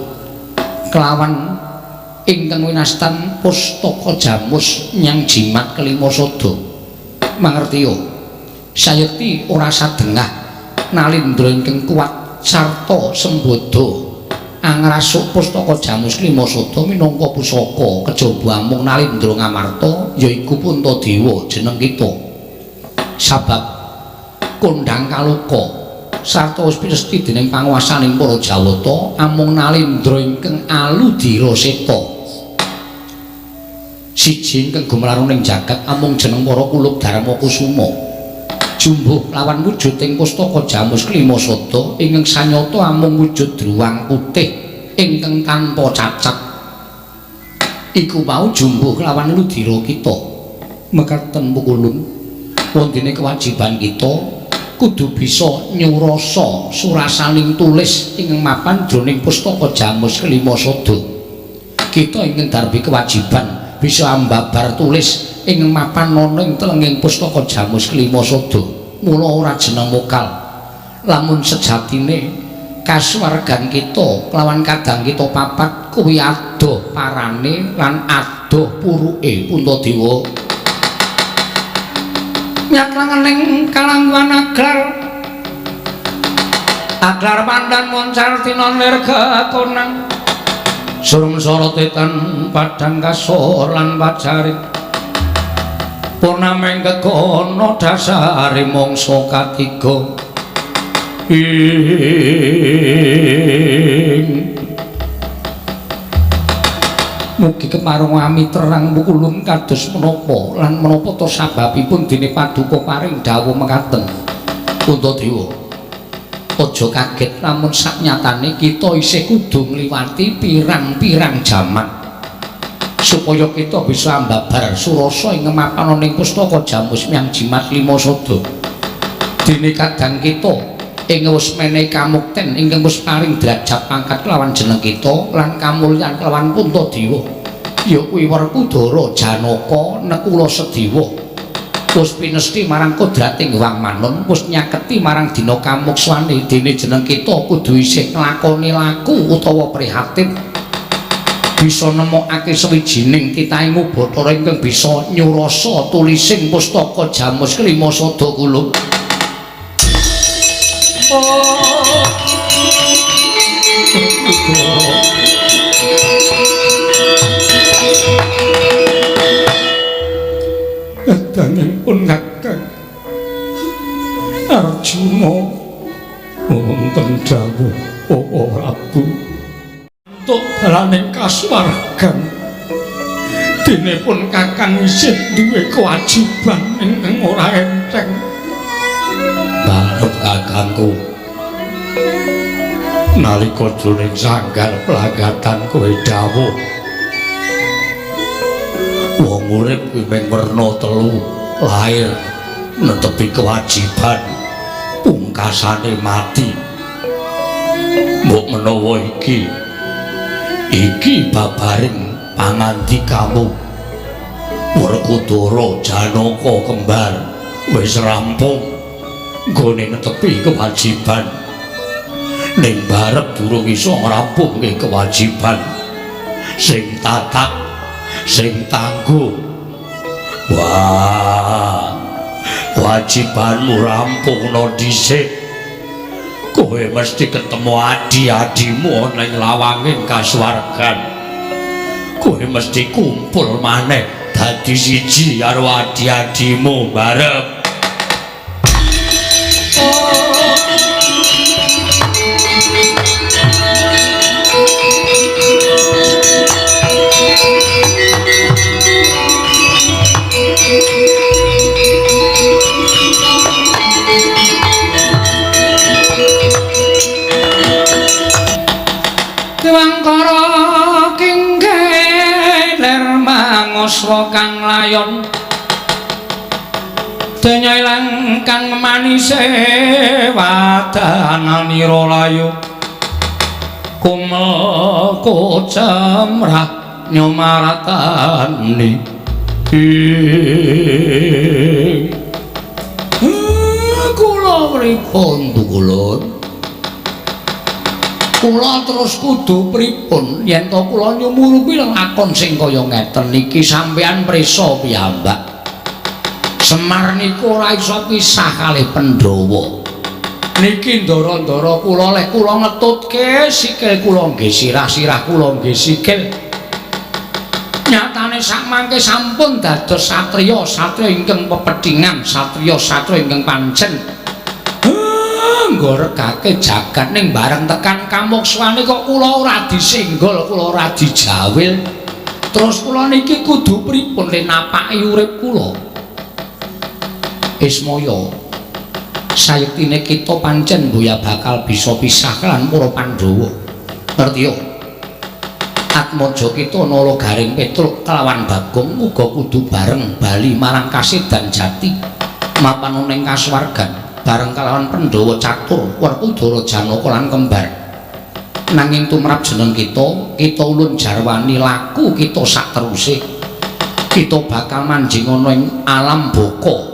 kelawan ingkang winastan pustaka jamus nyang jimat kelima sada mangertiya sayekti ora sadengah nalindra ingkang kuat sarta sembada angrasuk pustaka jamus kelima sada minangka pusaka kejaba amung nalindra ngamarta yaiku Puntadewa jeneng kita sabab kondhang kaloka sarta wis pinesti dening panguwasaning para Jawata amung nalindra ingkang aludira seta siji ingkang gumelar ning jagat amung jeneng para kulup Darma Kusuma jumbuh lawan wujuding pustaka jamus kelima sada ingkang sanyata amung wujud druwang putih ingkang tanpa cacat iku mau jumbuh lawan ludira kita. Mekaten pukulun wondene kewajiban kita kudu bisa nyurasa surasaning tulis ingkang mapan jroning pustaka jamus kelima sada. Kita ingkang darbi kewajiban bisa ambabar tulis ingkang mapan ana ing telenging pustaka jamus kelima sada. Mula ora jeneng mokal lamun sejatine kasuwargan kita kelawan kadang kita papat kuwi adoh parane lan adoh puruke Puntadewa. Nyatlangening kalangguhan aglar aglar pandan moncar tinon lir kekonang surung sorotetan padang kasor lan pajarit purnameng kekono dasare mangsa katiga ing mugi kepareng ami terang pukulun kados menapa lan menapa ta sababipun dene paduka paring dawuh mekaten. Puntadewa, aja kaget lamun saknyatane kita isih kudu ngliwati pirang-pirang jaman supaya kita bisa ambabar surasa ing mapan ning pustaka Jamus Myang Jimat Lima Sada. Dene kadang kita ing wis menehi kamukten ingkang wis paring derajat pangkat kelawan jeneng kita lan kamulyan kelawan Puntadewa, ya kuwi Werkudara Janaka Nekula Sedewa. Wis pinesti marang kodrating Hyang Manun, wis nyaketi marang dina kamukswane, dene jeneng kita kudu isih nglakoni laku utawa prihatin bisa nemokake sawijining titahing Bathara ingkang bisa nyurasa tulising pustaka Jamus Kelima Sada kula. Kadangipun Kakang Arjuna wonten dawuh Prabu entuk dalaning kasuwargan, dene pun Kakang isih duwe kewajiban ingkang ora enteng. Barep kakangku nalika jroning sanggar plagatan kowe dawuh wong urip kuwi mung werna telu, lahir netepi kewajiban, pungkasane mati. Mbok menawa iki iki babaring pangandikamu Werkudara Janaka kembar wis rampung nggone netepi kewajiban, ning barep durung iso ngrampungke kewajiban sing tatak sing tangguh. Wah, kewajibanmu rampungno dhisik, kowe mesti ketemu adi-adimu ana ing lawanging kasuwargan. Kowe mesti kumpul maneh dadi siji karo adi-adimu barep. Dewangkara kingkeler mangoswa kang layon, denya ilang kang manise wadananira layu, kumel kocemrah nyomaratani. Kula pripun tukulun? Kula terus kudu pripun yen to kula nyumurupi lakon sing kaya ngeten niki? Sampeyan prisa piyambak. Semar niku ora iso pisah kalih Pandhawa. Niki ndara-ndara kula leh kula ngetutke sikil kula nggih sirah-sirah kula nggih sikil. Nyatane sakmangke sampun dados satriya, satriya ingkang pepethingan, satriya-satriya ingkang pancen nggoregake jagat, ning bareng tekan kamukswane kok kula ora disenggol, kula ora dijawil. Terus kula niki kudu pripun le napaki urip kula? Ismaya, sayektine kita pancen mboya bakal bisa pisah lan para Pandhawa. Ngerti yo? Atmaja kita nala Garing Petruk kelawan Bagong uga kudu bareng bali marang Kasedan Jati mapan ning kasuwargan bareng kalawan Pandhawa Catur Werkudara Janaka lan kembar. Nanging tumrap jeneng kita, kita ulun jarwani laku kita sakteruse. Kita bakal manjing ana ing alam baka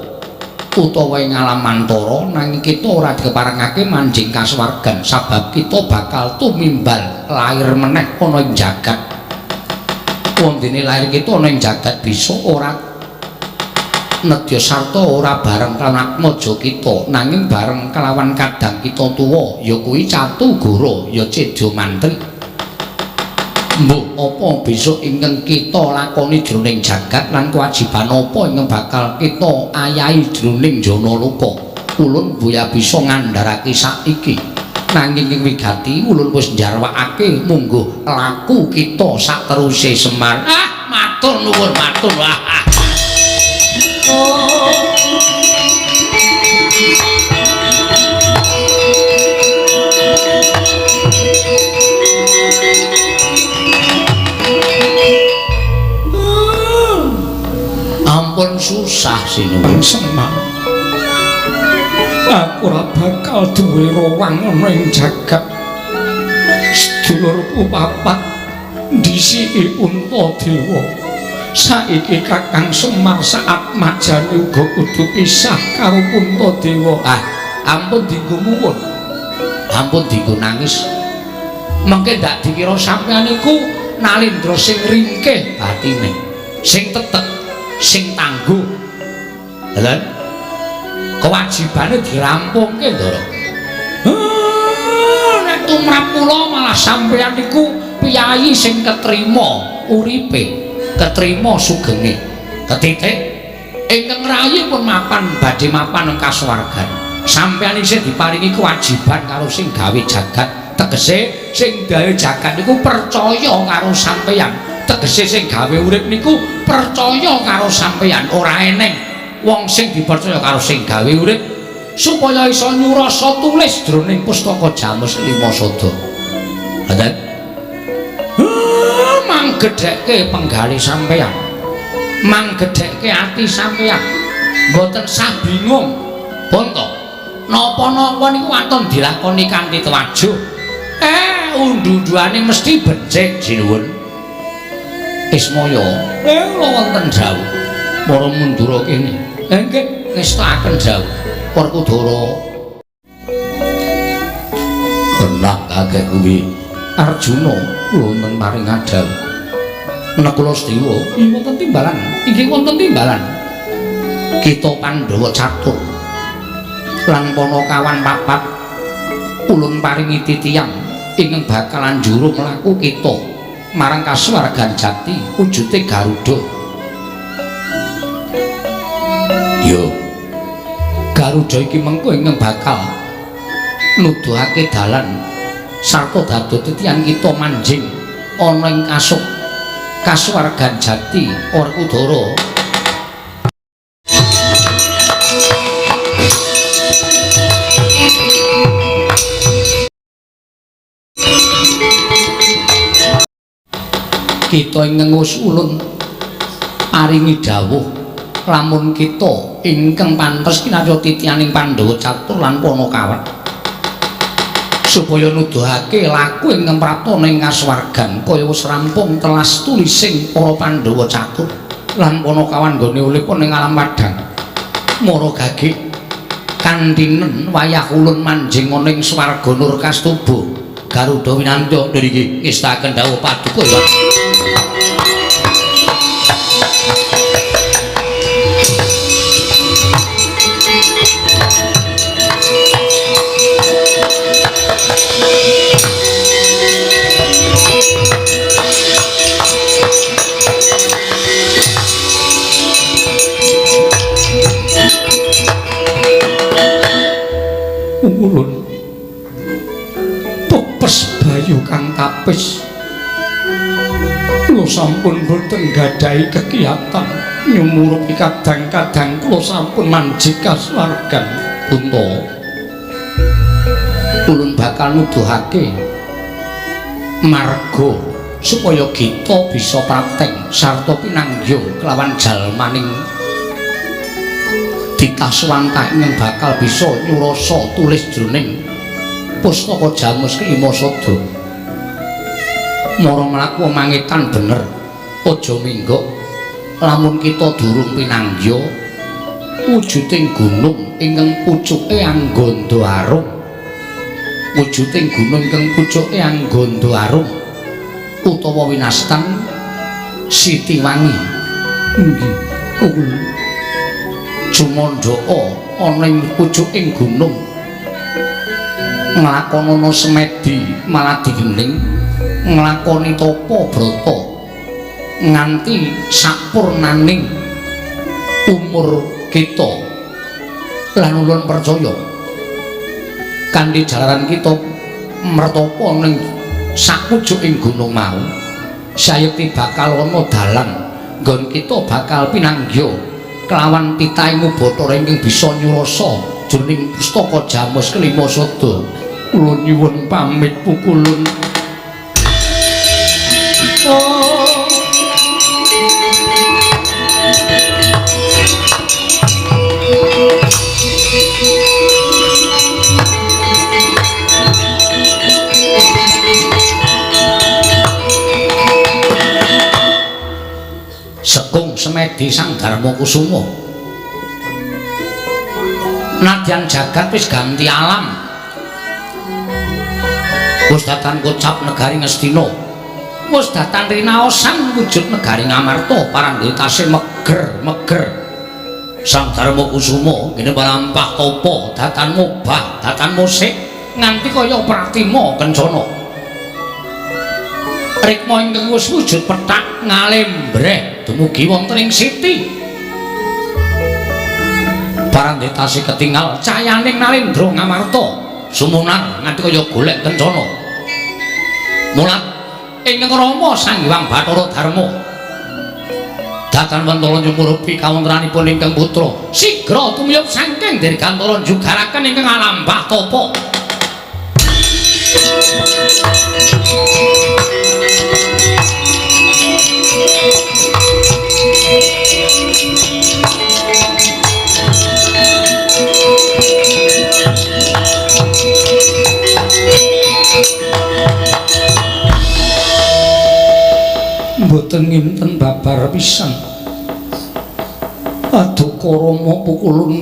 utawa ing alam mantara, nanging kita ora dikeparengake manjing kasuwargan sabab kita bakal tumimbal lahir meneh ana ing jagat. Wondene lahir kita ana ing jagat bisa ora nedya sarta ora bareng kelawan atmaja kita, nanging bareng kelawan kadang kita tuwa, ya kuwi Catugara, ya Cedya Mantri. Mbuh apa besok ingkang kita lakoni jroning jagat lan kewajiban apa ingkang bakal kita ayahi jroning jana loka, ulun boya bisa ngandharake saiki. Nanging ing wigati ulun wis njarwakake mungguh laku kita sakteruse Semar. Ah, matur nuwun, matur. Ah. Oh. Sah sinuwun. Semar, aku ora bakal duwe rowang ana ing jagat. Sedulurku papat ndhisiki Puntadewa. Saiki Kakang Semar saatmajane uga kudu pisah karo Puntadewa. Ah, ampun dienggo muwun. Ampun dienggo nangis. Mengke ndak dikira sampeyan iku Nalindra sing ringkih batine, sing tetek, sing tangguh. Lha kewajibane dirampungke, Ndara. Nek tumrap kula malah sampeyan niku piyayi sing ketrima uripe, ketrima sugenge. Ketitik ingkang rayi pun mapan badhe mapan ing kasuwargan. Sampeyan isih diparingi kewajiban karo sing gawe jagat. Tegese sing gawe jagat niku percaya karo sampeyan. Tegese sing gawe urip niku percaya karo sampeyan. Ora eneng wong sing dipercaya karo sing gawe urip supaya iso nyurasa tulis jroning pustaka Jamus Lima Sada. Ngoten. Manggedhekke penggalih sampeyan. Manggedhekke ati sampeyan. Mboten sah bingung. Bonto. Napa-napa niku wonten dilakoni kanthi tewajuh. Undu-unduane mesti becik, sinuwun. Ismaya, kula wonten dawuh. Para mundura kene. Nggih, ngestakaken dawuh. Werkudara. Tenang kakek kuwi. Arjuna kula wonten paring dawuh. Nakula Sedewa, wonten timbalan. Inggih wonten timbalan. Kita Pandhawa catur lan Panakawan papat ulun paringi titiang ingkang bakal anjuru mlaku kita marang kasuwargan jati wujude Garuda. Yo. Garuda iki mengko ingkang bakal nuduhake dalan sarta dados titiang kita manjing ana ing kasuwargan jati Werkudara. Kita ingkang wis ulun paringi dawuh lamun kita ingkang pantes kinarya titianing Pandhawa catur lan Panakawan supaya nuduhake laku ingkang prapta ning kasuwargan kaya wis rampung telas tulising para Pandhawa catur lan Panakawan nggone urip ning alam padhang. Mara gagik kantinen wayah ulun manjing ana ing swarga nur kastuba. Garuda winantya ngriki ngestakaken dawuh paduka ya. Ulun pepes bayu kang tapis kula sampun boten gadhahi kegiatan nyumurupi kadang-kadang kula sampun manjing kasuwargan. Punta ulun bakal nuduhake marga supaya kita bisa prapteng sarta pinanggya kelawan jalmaning ditasuwantah ingkang bakal bisa nyurasa tulis jroning pustaka Jamus Kelima Sada. Mara mlaku mangetan bener, aja minggok lamun kita durung pinanggya wujuding gunung ingkang pucuke angganda arum. Wujuding gunung ingkang pucuke angganda arum utawa winastan Sitiwangi. Nggih, ulun jumandhaka ana ing pucuking gunung nglakonana semedi maladigening nglakoni tapa brata nganti sapurnaning umur kita. Lan ulun percaya kanthi jalaran kita mertapa ning sapucuking gunung mau sayekti bakal ana dalan nggon kita bakal pinanggya kelawan titahing Bathara ingkang bisa nyurasa jroning pustaka Jamus Kelima Sada. Kula nyuwun pamit pukulun. Oh. dumadi Sang Darma Kusuma. Nadyan jagat wis ganti alam. Wis datan kocap negari Ngastina. Wis datan rinaosan wujud negari Ngamarta paranggetase meger-meger. Sang Darma Kusuma ngene lampah tapa datan mobah datan musik nganti kaya pratima kencana. Rikma ingkang wis wujud pethak ngalembreh dumugi wonten ing siti. Paranggetase ketingal cayaning Nalendra Ngamarta sumunar nganti kaya golek kencana. Mulat ingkang Rama Sang Hyang Bathara Darma datan wentala nyumurupi kawontenanipun ingkang putra sigra tumiyup saking dirgantara njugaraken ingkang alampah tapa. Mboten nginten babar pisan. Aduka Rama pukulun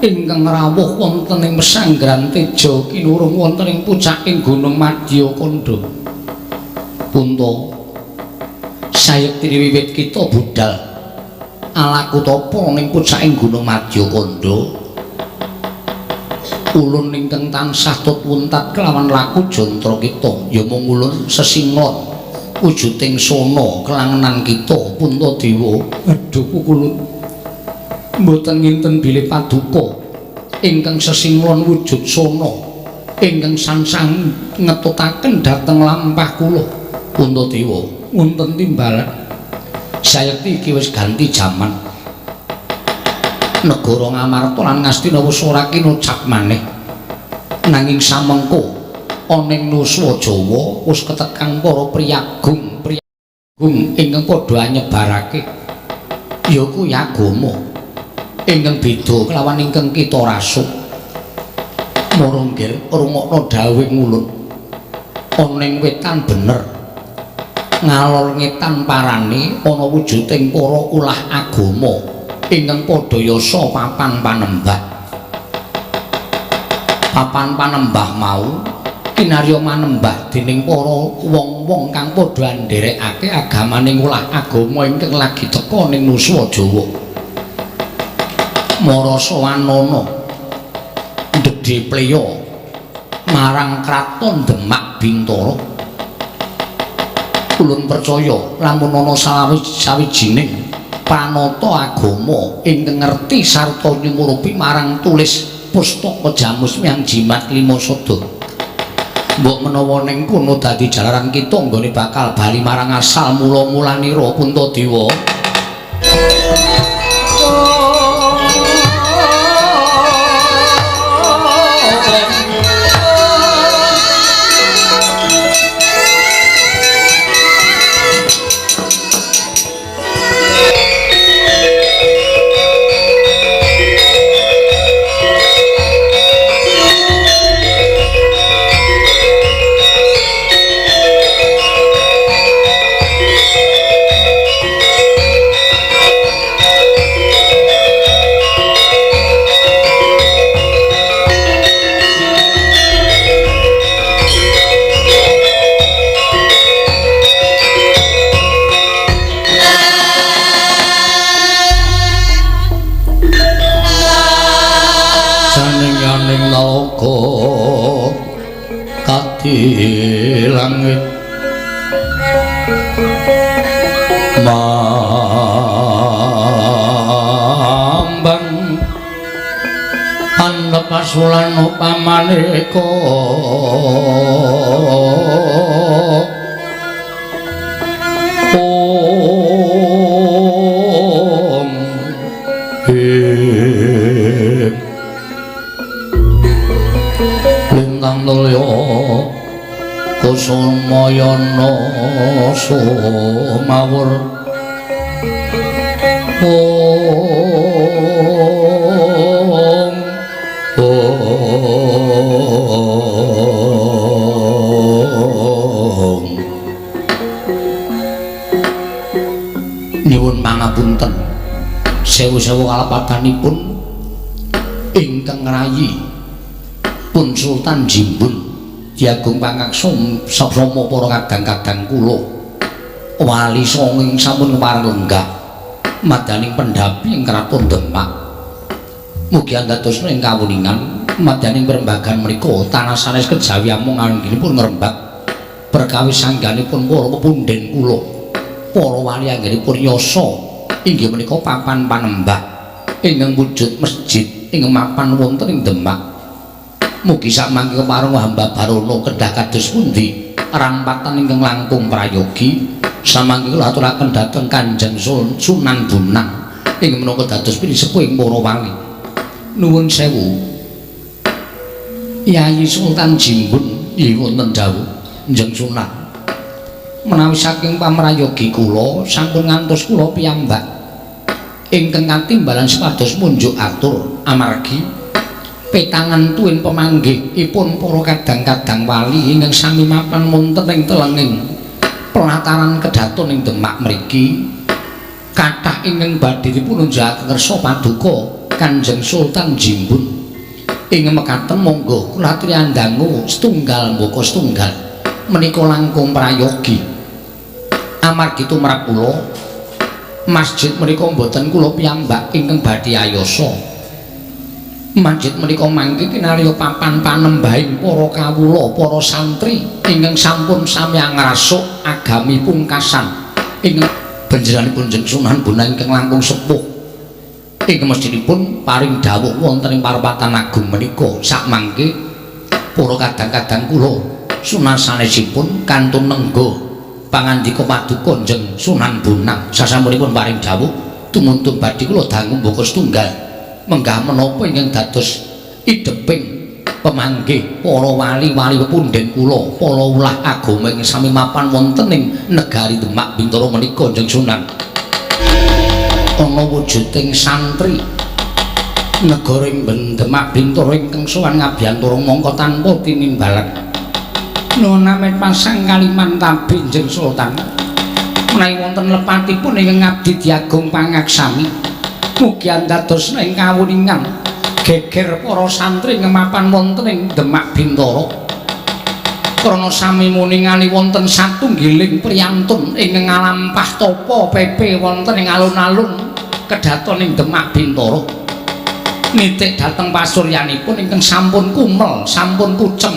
ingkang rawuh wonten ing pesanggrahan Teja kinurung wonten ing pucaking Gunung Madyakanda. Punta sayektine wiwit kita budal alaku tapa ning pucaking Gunung Madyakanda. Ulun ingkang tansah tut wuntat kelawan laku jantra kita ya mung ulun sesinglon wujuding sona kelangenan kita Puntadewa. Aduh pukulun mboten nginten bilih paduka ingkang sesinglon wujud sona ingkang sansah ngetutaken dhateng lampah kula. Puntadewa wonten timbalan sayekti iki wis ganti jaman. Negara Ngamarta lan Ngastina wis ora kinocap maneh. Nanging samengko ana ing Nuswa Jawa wis ketekang para priyagung priyagung ingkang padha nyebarake ya kuwi agama ingkang beda kelawan ingkang kita rasuk. Mara nggir rungokno dawuh ulun. Ana ing wetan bener ngalor ngetan parane ana wujuding para ulah agama ingkang padha yasa papan panembah. Papan panembah mau kinarya manembah dening para wong-wong kang padha ndherekake agamaning ulah agama ingkang lagi teka ning Nuswa Jawa. Marasa wanana ndedhe pleya marang kraton Demak Bintara. Ulun percaya lamun ana sawijining pranata agama ingkang ngerti sarta nyumurupi marang tulis pustaka Jamus Miang Jimat Lima Sada. Mbok menawa ning kono dadi jalaran kita nggone bakal bali marang asal mula-mulanira Puntadewa. Kati langit mambang andhap asulan upamaneka om him lintang mulya kusumayana sumawur om om. Nyuwun parwatanipun ingkang rayi pun Sultan Jimbun Diagung pangaksa sama para kadang-kadang kula wali songo ing sampun kepareng lenggah madaning pendhapi ing kraton Demak. Mugi andadosna ing kawuningan madaning perembagan menika tanah sanes kejawi amung anggenipun ngrembak perkawis angganipun para pepundhen kula para wali anggenipun yasa inggih menika papan panembah ingkang wujud masjid ingkang mapan wonten ing Demak. Mugi samangke kepareng hamba Barono kedah kados pundi rampatan ingkang langkung prayogi samangke kula aturaken dhateng Kanjeng Sunan Bonang ingkang menapa dados pinisepuh ing para wali. Nuwun sewu Yayi Sultan Jimbun nggih wonten dawuh Njeng Sunan menawi saking pamrayogi kula sampun ngantos kula piyambak ingkang katimbalan supados munjuk atur amargi petangan tuwin pemanggihipun para kadang-kadang wali ingkang sami mapan wonten ing telenging pelataran kedaton ing Demak mriki kathah ingkang badhe dipun unjukaken kersa paduka Kanjeng Sultan Jimbun ing mekaten monggo kula aturi andangu setunggal mbaka setunggal menika langkung prayogi amargi tumrap kula masjid menika mboten kula piyambak ingkang badhe ayasa. Masjid menika mangke kinarya papan panembahing para kawula para santri ingkang sampun sami ngrasuk agami pungkasan ing panjenenganipun Jeng Sunan Bonang ingkang langkung sepuh ing masjidipun paring dawuh wonten ing parapatan agung menika sakmangke para kadang-kadang kula sunan sanesipun kantun nengga pangandika paduka Jeng Sunan Bonang sasampunipun paring dawuh tumuntun badhe kula dangu mbaka setunggal menggah menapa ingkang dados ideping pemanggih para wali-wali pepundhen kula para ulah agama ingkang sami mapan wonten ing negari Demak Bintara menika Jeng Sunan. Ana wujuding santri negara ing Demak Bintara ingkang sowan ngabiyantara mangka tanpa tinimbalan. Nuwun amit pasang Kalimantan Jeng Sultan menawi wonten lepatipun ingkang ngabdi diagung pangaksami mugi andadosna ing kawuningan geger para santri ngemapan wonten ing Demak Bintara krana sami muningali wonten satunggiling priyantun ingkang ngalampah tapa pepe wonten ing alun-alun kedaton ing Demak Bintara nitik dhateng pasuryanipun ingkang sampun kumel sampun kuceng.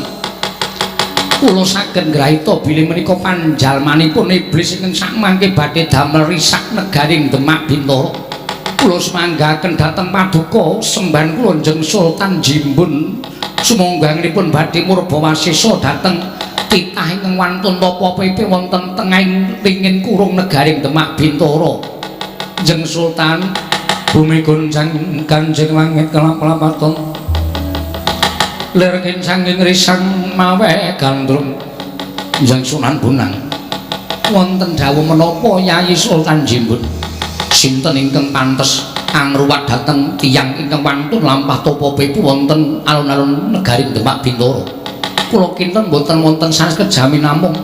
Kula saged ngrahita bilih menika panjalmanipun iblis ingkang sakmangke badhe damel risak negari ing Demak Bintara. Kula sumanggaken dhateng paduka sembahan kula Jeng Sultan Jimbun sumangga anggenipun badhe murba wasesa dhateng titah ingkang wantun tapa pepe wonten tengahing ringin kurung negaring Demak Bintara. Jeng Sultan bumi goncang ganjing langit kelap-lapaton lir kincanging risang mawe gandrung. Jeng Sunan Bonang wonten dawuh menapa Yayi Sultan Jimbun sinten ingkang pantes angruwat dhateng tiyang ingkang wantun lampah tapa pepu wonten alun-alun negari Demak Bintara? Kula kinten mboten wonten sanes kejami namung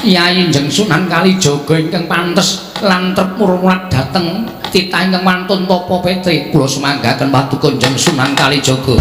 Yayi Jeng Sunan Kalijaga ingkang pantes lan trep murwat dhateng titah ingkang wantun tapa pete. Kula sumanggaken paduka Jeng Sunan Kalijaga.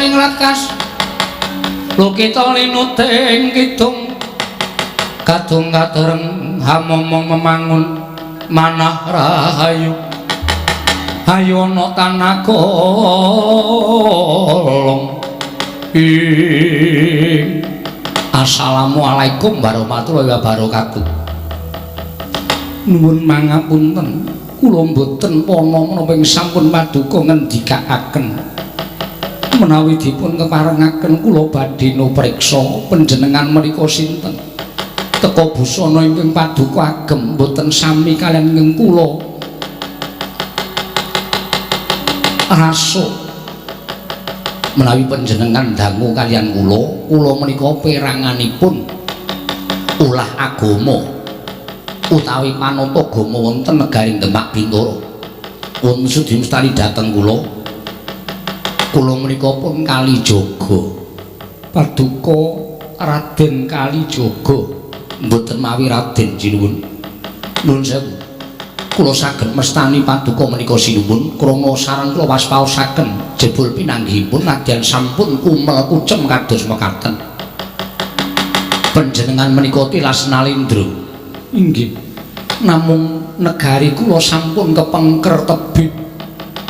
Lekas lukita linuting kidung kadung katereng hamomong memangun manah rahayu hayu ana tanah kolong ing Assalamualaikum warahmatullahi wabarakatuh. Nuwun mangapunten, kula mboten pana menapa ing sampun paduka ngendikaaken. Menawi dipun keparengaken kula badhe nupriksa panjenengan menika sinten. Teka busana ingkang paduka agem mboten sami kaliyan ingkang kula rasuk. Menawi panjenengan dangu kaliyan kula, kula menika peranganipun ulah agama utawi panatagama wonten negari Demak Bintara. Wonten sudi mestani dhateng kula. Kula menika pun Kalijaga. Paduka Raden Kalijaga. Mboten mawi Raden sinuwun. Nuwun sewu. Kula saged mestani paduka menika sinuwun krana sareng kula waspaosaken jebul pinanggihipun nadyan sampun kumel kucem kados mekaten. Panjenengan menika tilas nalindra. Inggih. Namung negari kula sampun kepengker tebih.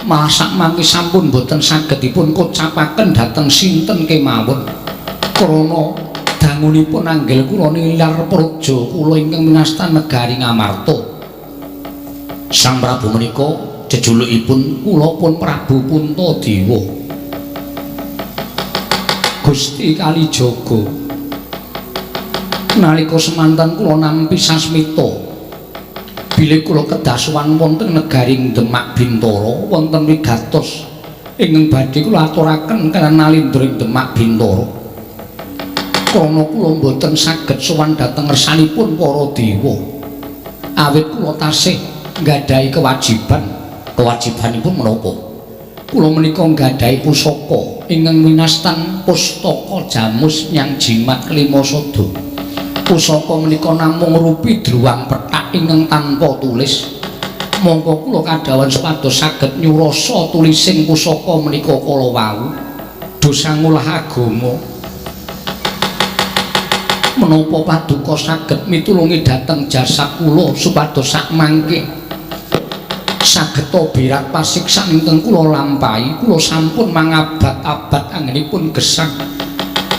Malah sakmangke sampun boten saged dipun kocapaken dhateng sinten kemawon. Krana dangunipun anggel kula nilar praja kula ingkang minastan negari Ngamarta. Sang Prabu menika jejulukipun kula pun Prabu Puntadewa. Gusti Kalijaga, nalika semanten kula nampi sasmita bilih kula kedah sowan wonten negari Demak Bintara wonten wigatos ingkang badhe kula aturaken kaliyan nalindra ing Demak Bintara. Krana kula mboten saged sowan dhateng ngersanipun para dewa, awit kula tasih nggadahi kewajiban. Kewajibanipun menapa? Kula menika nggadahi pusaka ingkang winastan pustaka jamus nyang jimat kelima sada. Pusaka menika namung rupi druwang pethak ingkang tanpa tulis. Mongko kula kadhawuhan supados saged nyurasa tulising pusaka menika kala wau dosa ngolah agama. Menapa paduka saged mitulungi dhateng jasa kula supados sakmangke saged birat pasiksan ingkang kula lampahi. Kula sampun mangabad-abad anggenipun gesang.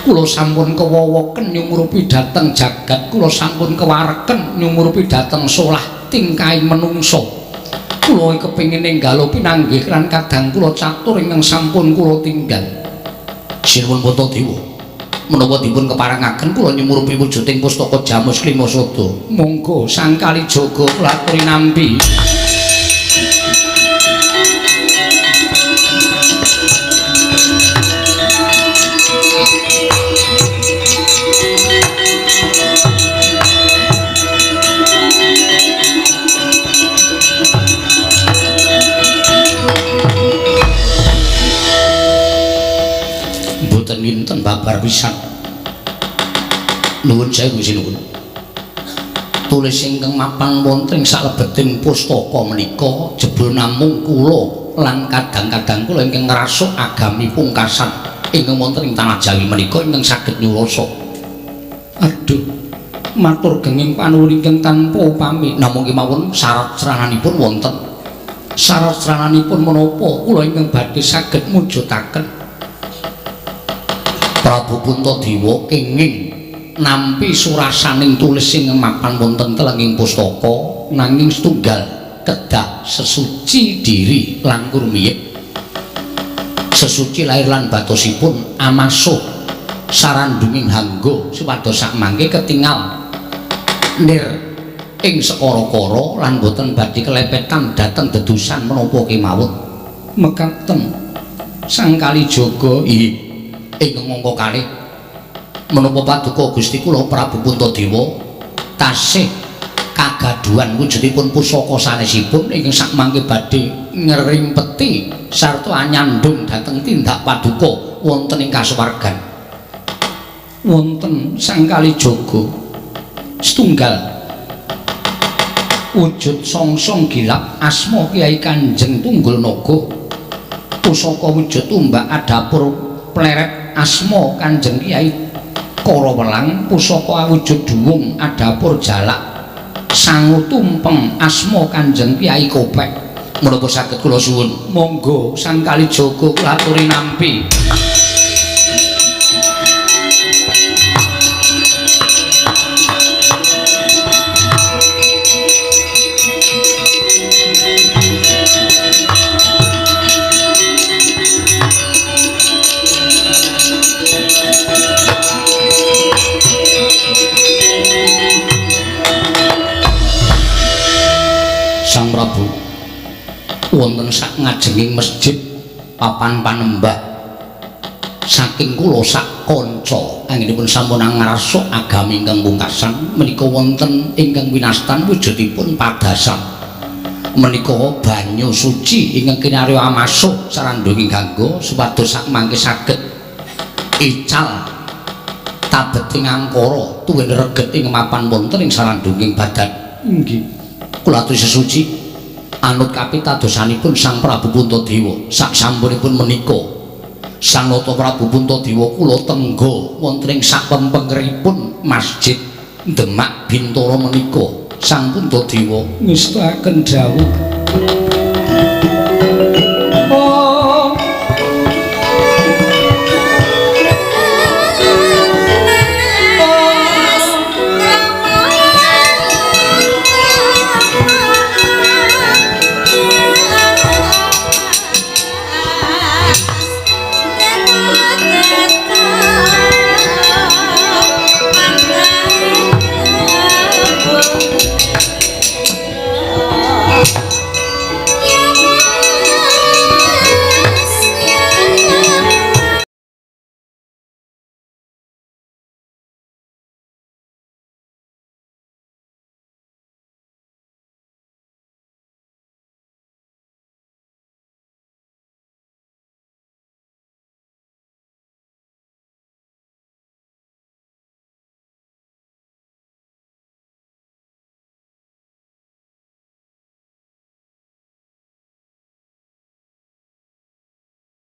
Kula sampun kewowoken nyumurupi dhateng jagat, kula sampun kewareken nyumurupi dhateng solah tingkahing menungsa. Kula kepengin ninggalo pinanggih lan kadang kula catur ingkang sampun kula tinggal. Sinuwun Puntadewa, menapa dipun keparengaken kula nyumurupi wujuding pustaka jamus klima sada. Monggo Sang Kalijaga kula aturi nampi. Mboten kinten babar pisan. Nuwun sewu sinuwun. Tulis ingkang mapan wonten ing salebeting pustaka menika jebul namung kula lan kadang-kadang kula ingkang ngrasuk agami pungkasan ingkang wonten ing tanah Jawi menika ingkang saged nyurasa. Aduh, matur genging panuwun ingkang tanpa upami. Namung kemawon syarat srananipun wonten. Syarat srananipun menapa kula ingkang badhe saged mujudaken? Prabu Puntadewa kenging nampi surasaning tulis sing mapan wonten telenging pustaka, nanging setunggal kedah sesuci diri langkung miyik. Sesuci lahir lan batosipun amasuh sarandunging hangga supados sakmangke ketingal nir ing sekara-kara lan boten badhe kelepetan dhateng dedusan menapa kemawon. Mekaten Sang Kalijaga ingkang angka kalih menapa paduka Gusti kula Prabu Puntadewa tasih kagaduhan wujudipun pusaka sanesipun ingkang sakmangke badhe ngrimpeti sarta anyandhung dhateng tindak paduka wonten ing kasuwargan. Wonten Sang Kalijaga setunggal wujud songsong gilap asma Kyai Kanjeng Tunggul Naga, pusaka wujud tumbak adapur pleret asma Kanjeng Kyai Karawelang, pusaka wujud duwung adapur jalak sangu tumpeng asma Kanjeng Kyai Kopek. Menapa saged kula suwun? Monggo Sang Kalijaga kula aturi nampi. Wonten sak ngajenging masjid papan panembah saking kula sak kanca anggenipun sampun ngrasuk agami ingkang pungkasan menika wonten ingkang winastan wujudipun padasan menika banyu suci ingkang kinarya amasuh sarandunging gangga supados sak mangke saged ical tabeting angkara tuwin reget ing mapan wonten ing sarandunging badan. Inggih, kula aturi sesuci anut kapitadosanipun Sang Prabu Puntadewa. Sak sampunipun menika Sang Nata Prabu Puntadewa kula tengga wonten ing sapempengeripun Masjid Demak Bintara menika. Sang Puntadewa Ngestakaken dawuh.